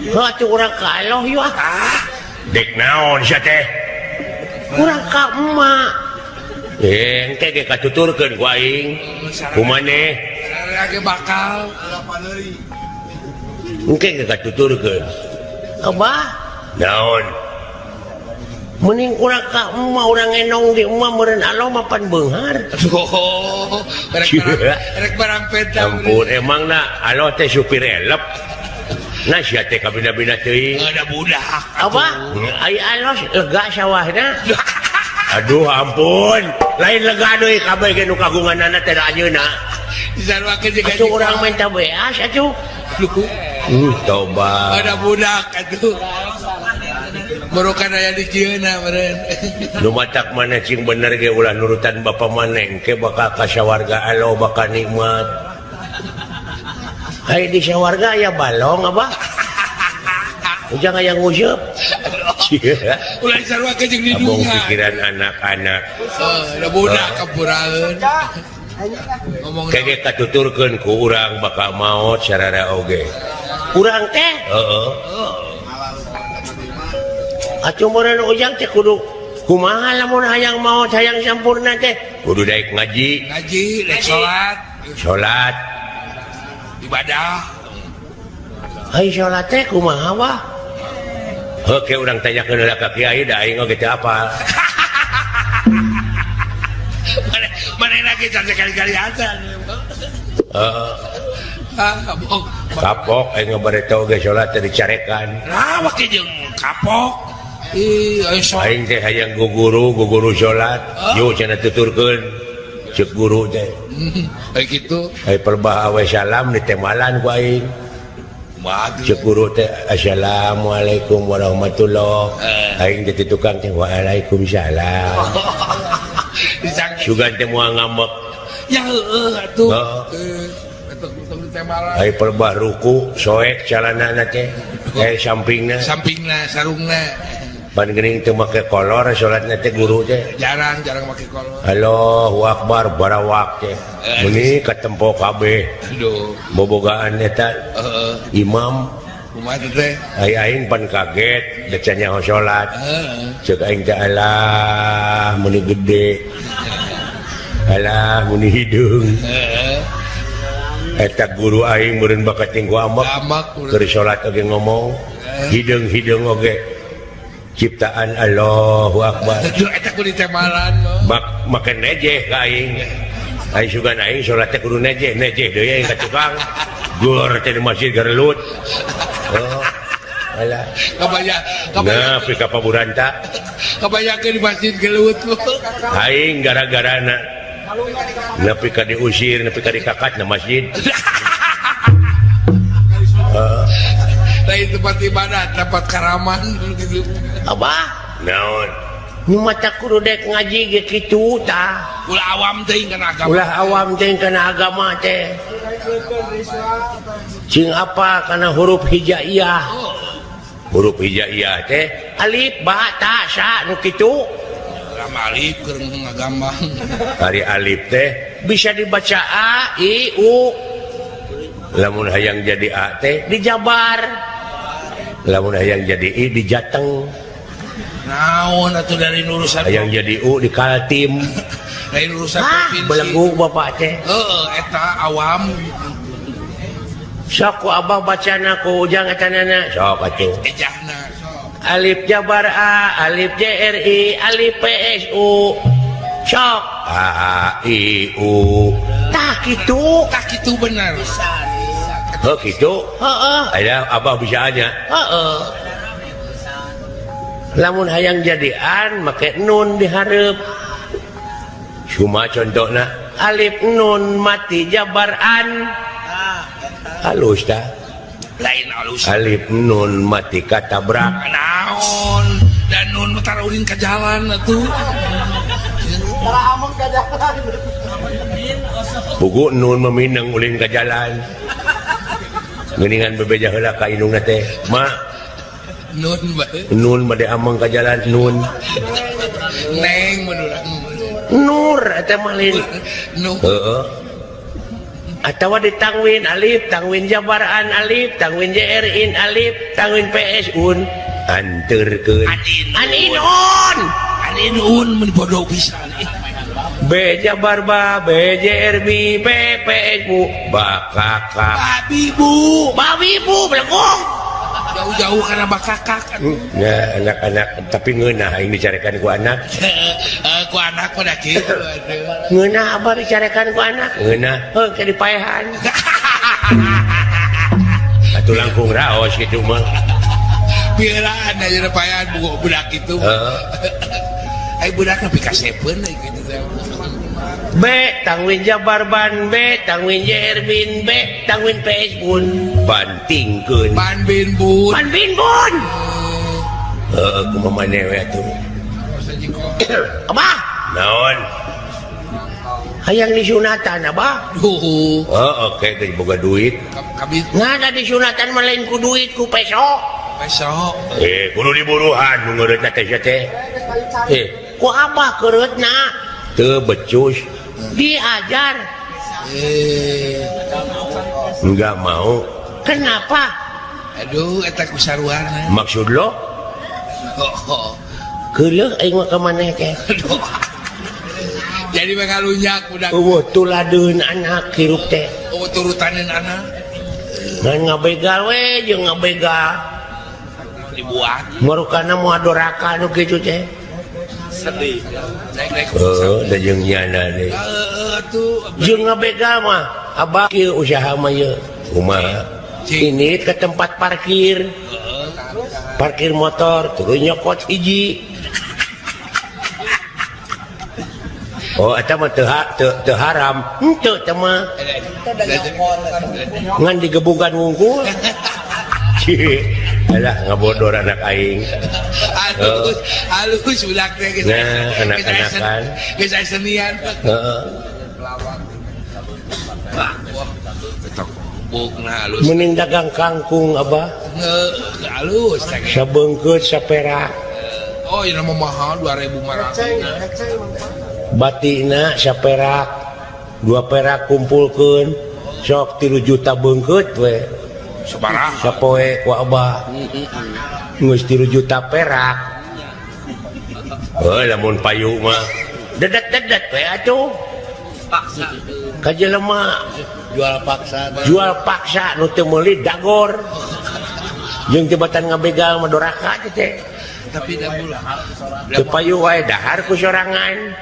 Heuh atuh urang ka Allah yeuh ah. Dek naon sia teh? Urang ka emak. Engke ge katuturkeun ku aing. Kumaneh? Aya ge bakal. Engke katuturkeun. Abah, Naon? mending urang ka emak urang enong di emak meureun alo mapan beunghar. Aduh, rek barang peta. Ampun emang na alo teh supir elep. Nah sia teh kabina-bina teuing. Ada budak. Abah, ai alos lega sawahna. Aduh ampun, lain lega deui kabeh ge nu kagunganana teh da anjeunna. Disaruakeun jeung Atuh urang minta beas atuh. Toba. Ada budak atuh. Merukan aya di kieuna meureun. Nu matak maneh cing bener ge ulah nurutan bapa maneh engke bakal ka sawarga alo bakal nikmat. Ai di sawarga aya balong abah. Ujang aya nguseup. Ulah disaruakeun jeung di Abong dunya. pikiran anak-anak. Ada budak kapuraeun. Ngomong Kege katuturkeun ku urang bakal maot sarara oge. Urang teh Heeh. atuh meureun ujang teh kudu kumaha lamun hayang maot hayang sampurna teh. Kudu daek ngaji, ngaji, rek salat, salat. ibadah. Ai salat teh kumaha wah? Heuh urang tanyakeun heula ka kiai da aing oge teu apal. Mana lagi can sekali-kali aja. Heeh. Ah, kapok. Kapok aing ngabareta oge salat teh dicarekan. Lah wake jeung kapok. Ih, ayo salat. Aing teh hayang guguru salat. Yo cenah tuturkeun ceuk guru teh. Kayak gitu. Ai perbah awe salam ditemalan ku aing. Waduh. Ceuk guru teh assalamualaikum warahmatullah. Aing teh tukang teh waalaikumsalam. Sugan teh moal ngambek. Ya heueuh atuh. Heeh. Betul-betul ditemalan. Ai perbah ruku soek calanana teh. Sampingna. Sampingna sarungna. Pan geuning teu make kolor salatna teh guru teh. Jarang make kolor. Allahu akbar barawak teh. Meuni katempo kabeh. Aduh. Bobogaan eta Heeh. imam Kumaha teh? Ai aing pan kaget da can nyaho salat. Heeh. Ceuk aing teh alah meuni gede. Alah meuni hideung. Heeh. Eta guru aing meureun bakat jeung ku ambek. Ambek Keur salat oge ngomong hideung-hideung oge ciptaan Allahu akbar. Aduh eta kudu ditemalan. Make nejeh ka aing. Aing sugan aing salat teh kudu nejeh, nejeh deui aing ka tukang. Gor teh di masjid gerelut. Oh. Alah. Kabaya Nah, pi ka Paburanta. Kabayakeun di masjid gelut. Aing gara-garana nepi ka diusir, nepi ka dikakat na masjid. Lain tempat ibadah, tempat karaman gitu. Abah, Naon? Nu mata kudu dek ngaji ge kitu tah. Ulah awam teuing kana agama. Ulah awam teuing kana agama teh. Cing apa kana huruf hijaiyah? Huruf hijaiyah teh alif ba ta sa nu kitu. Lama alif keur ngagama. Ari alif teh bisa dibaca a i u. Lamun hayang jadi a teh dijabar. Lamun hayang jadi i dijateng. Naon atuh dari urusan hayang jadi u di Kaltim. Lain urusan provinsi. Belegu bapak teh. Heeh, eta awam. Sok ku abah bacana ku ujang eta nana. Sok atuh. Ejahna sok. Alif jabar a, alif J R I, alif P S U. Sok A I U. Tah kitu. Tah kitu bener. Heuh kitu. Heeh. Aya abah bisa nya. Heeh. Lamun hayang jadian make nun dihareup. Cuma contohna alif nun mati jabar an. Halus tah. Lain halus. Alif nun mati katabrak. Naon dan nun tara ulin ka jalan atuh. Tara ameng ka jalan. Pugu nun meminang ulin ka jalan. Geuningan bebeja heula ka indungna teh. Ma nun bae. Nun bade ameng ka jalan nun. Neng mun urang. Nur eta mah lain. Nur. Heeh. Atawa ditangwin alif, tangwin jabaran alif, tangwin jrin alif, tangwin ps un. Anterkeun. Anin un. Anin un mun bodoh pisan. B Jabarba B JRB B PSU bakakak babi bu babi bu belegong jauh-jauh karena bakakak nah anak-anak tapi ngeunah aing dicarekan ku anak ku anak mah kitu ngeunah abah dicarekan ku anak ngeunah heuh ke dipaehan atuh langkung raos kitu mah piraan aja paehan budak itu ai budak nepi ka sepeun kitu teh B tangwin Jabarban B tangwin Jerbin B tangwin PS bun bantingkeun ban bin bun ban bin bun heuh kumaha maneh we atuh abah naon hayang disunatan abah duh oh oke teh boga duit ngada disunatan mah lain ku duit ku peso peso kudu diburuhan nu ngeureutna teh teh ku abah keureutna teu becus diajar enggak mau kenapa aduh eta ku saruana maksud lo keuleuh aing mah ka maneh teh jadi mah ngalunyak budak eueuh tuladeun anak hirup teh eueuh turutaneun anak ngan ngabegal we jeung ngabegal dibuat marukana moal doraka nu kitu teh sedih heuh da jeung nyana deui heeh atuh jeung ngabegal mah abah kieu usaha mah ieu kumaha ini ke tempat parkir parkir motor turun nyokot hiji oh eta mah teu haram henteu teh mah ngan digebugan wungkul alah ngabodor anak aing halus halus budak teh geus nah anak-anakan geus aya senian heeh bogna halus mending dagang kangkung abah heuh halus sabeungkeut saperak oh ieu mah mahal 2500 batina saperak 2 perak kumpulkeun sok 3 juta beungkeut we sabaraha sapoe ku abah geus 3 juta perak heuh lamun payu mah dedet-dedet we atuh paksa ka jelema jual paksa nu teu meuli dagor jeung jebatan ngabegal mah doraka teh tapi da teu payu wae dahar ku sorangan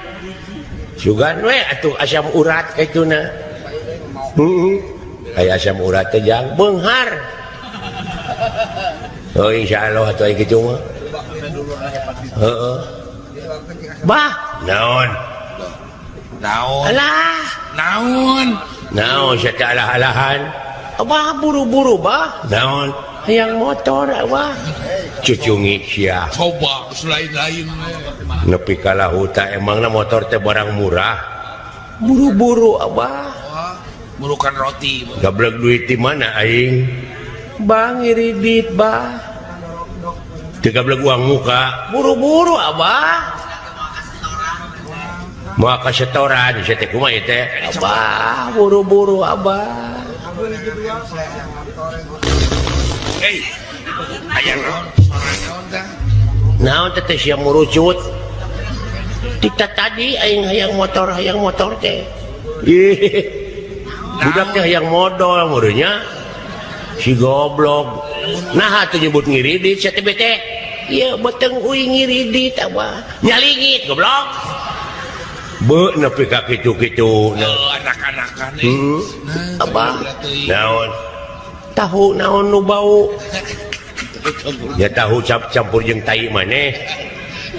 sugan we atuh asam urat kaituna heeh aya asam urat teh jang beunghar oh insyaallah atuh aya kitu mah heeh bah naon naon alah naon naon sia teh alah-alahan abah buru-buru bah naon hayang motor abah cucungi sia coba selain-lain nepi ka lahuta emangna motor teh barang murah buru-buru abah burukan roti gablek duit di mana aing bang ngiridit bah teu gablek uang muka buru-buru abah moal ka setoran sia teh kumaha ieu teh abah buru-buru abah hei aya naon teh naon teh sia murucut tika tadi aing hayang motor teh ih budak teh hayang modal meureunnya si goblok nah atuh nyebut ngiridit sia teh bete ieu beuteung uing ngiridit abah nyalingit goblok beuh nepi ka kitu-kitu anak-anakan abah naon tahu naon nu bau ya tahu campur jeung tai maneh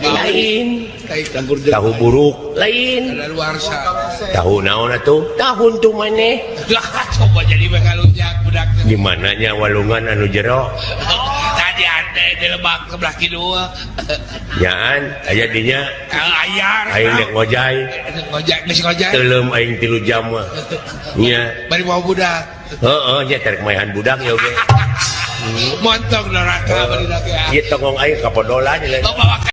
lain tahu buruk lain tahu naon atuh tahun tuh maneh coba jadi bakalunjak budak di mananya walungan anu jero tadi ante di lebak sebelah kidul nyaan aya dinya ayar aing rek ngojay ngojay geus ngojay teuleum aing 3 jam mah nya bari mau budak heeh nya terek maehan budak ya oge montong neraka bari dak ya ieu tongong aing ka podolan bawa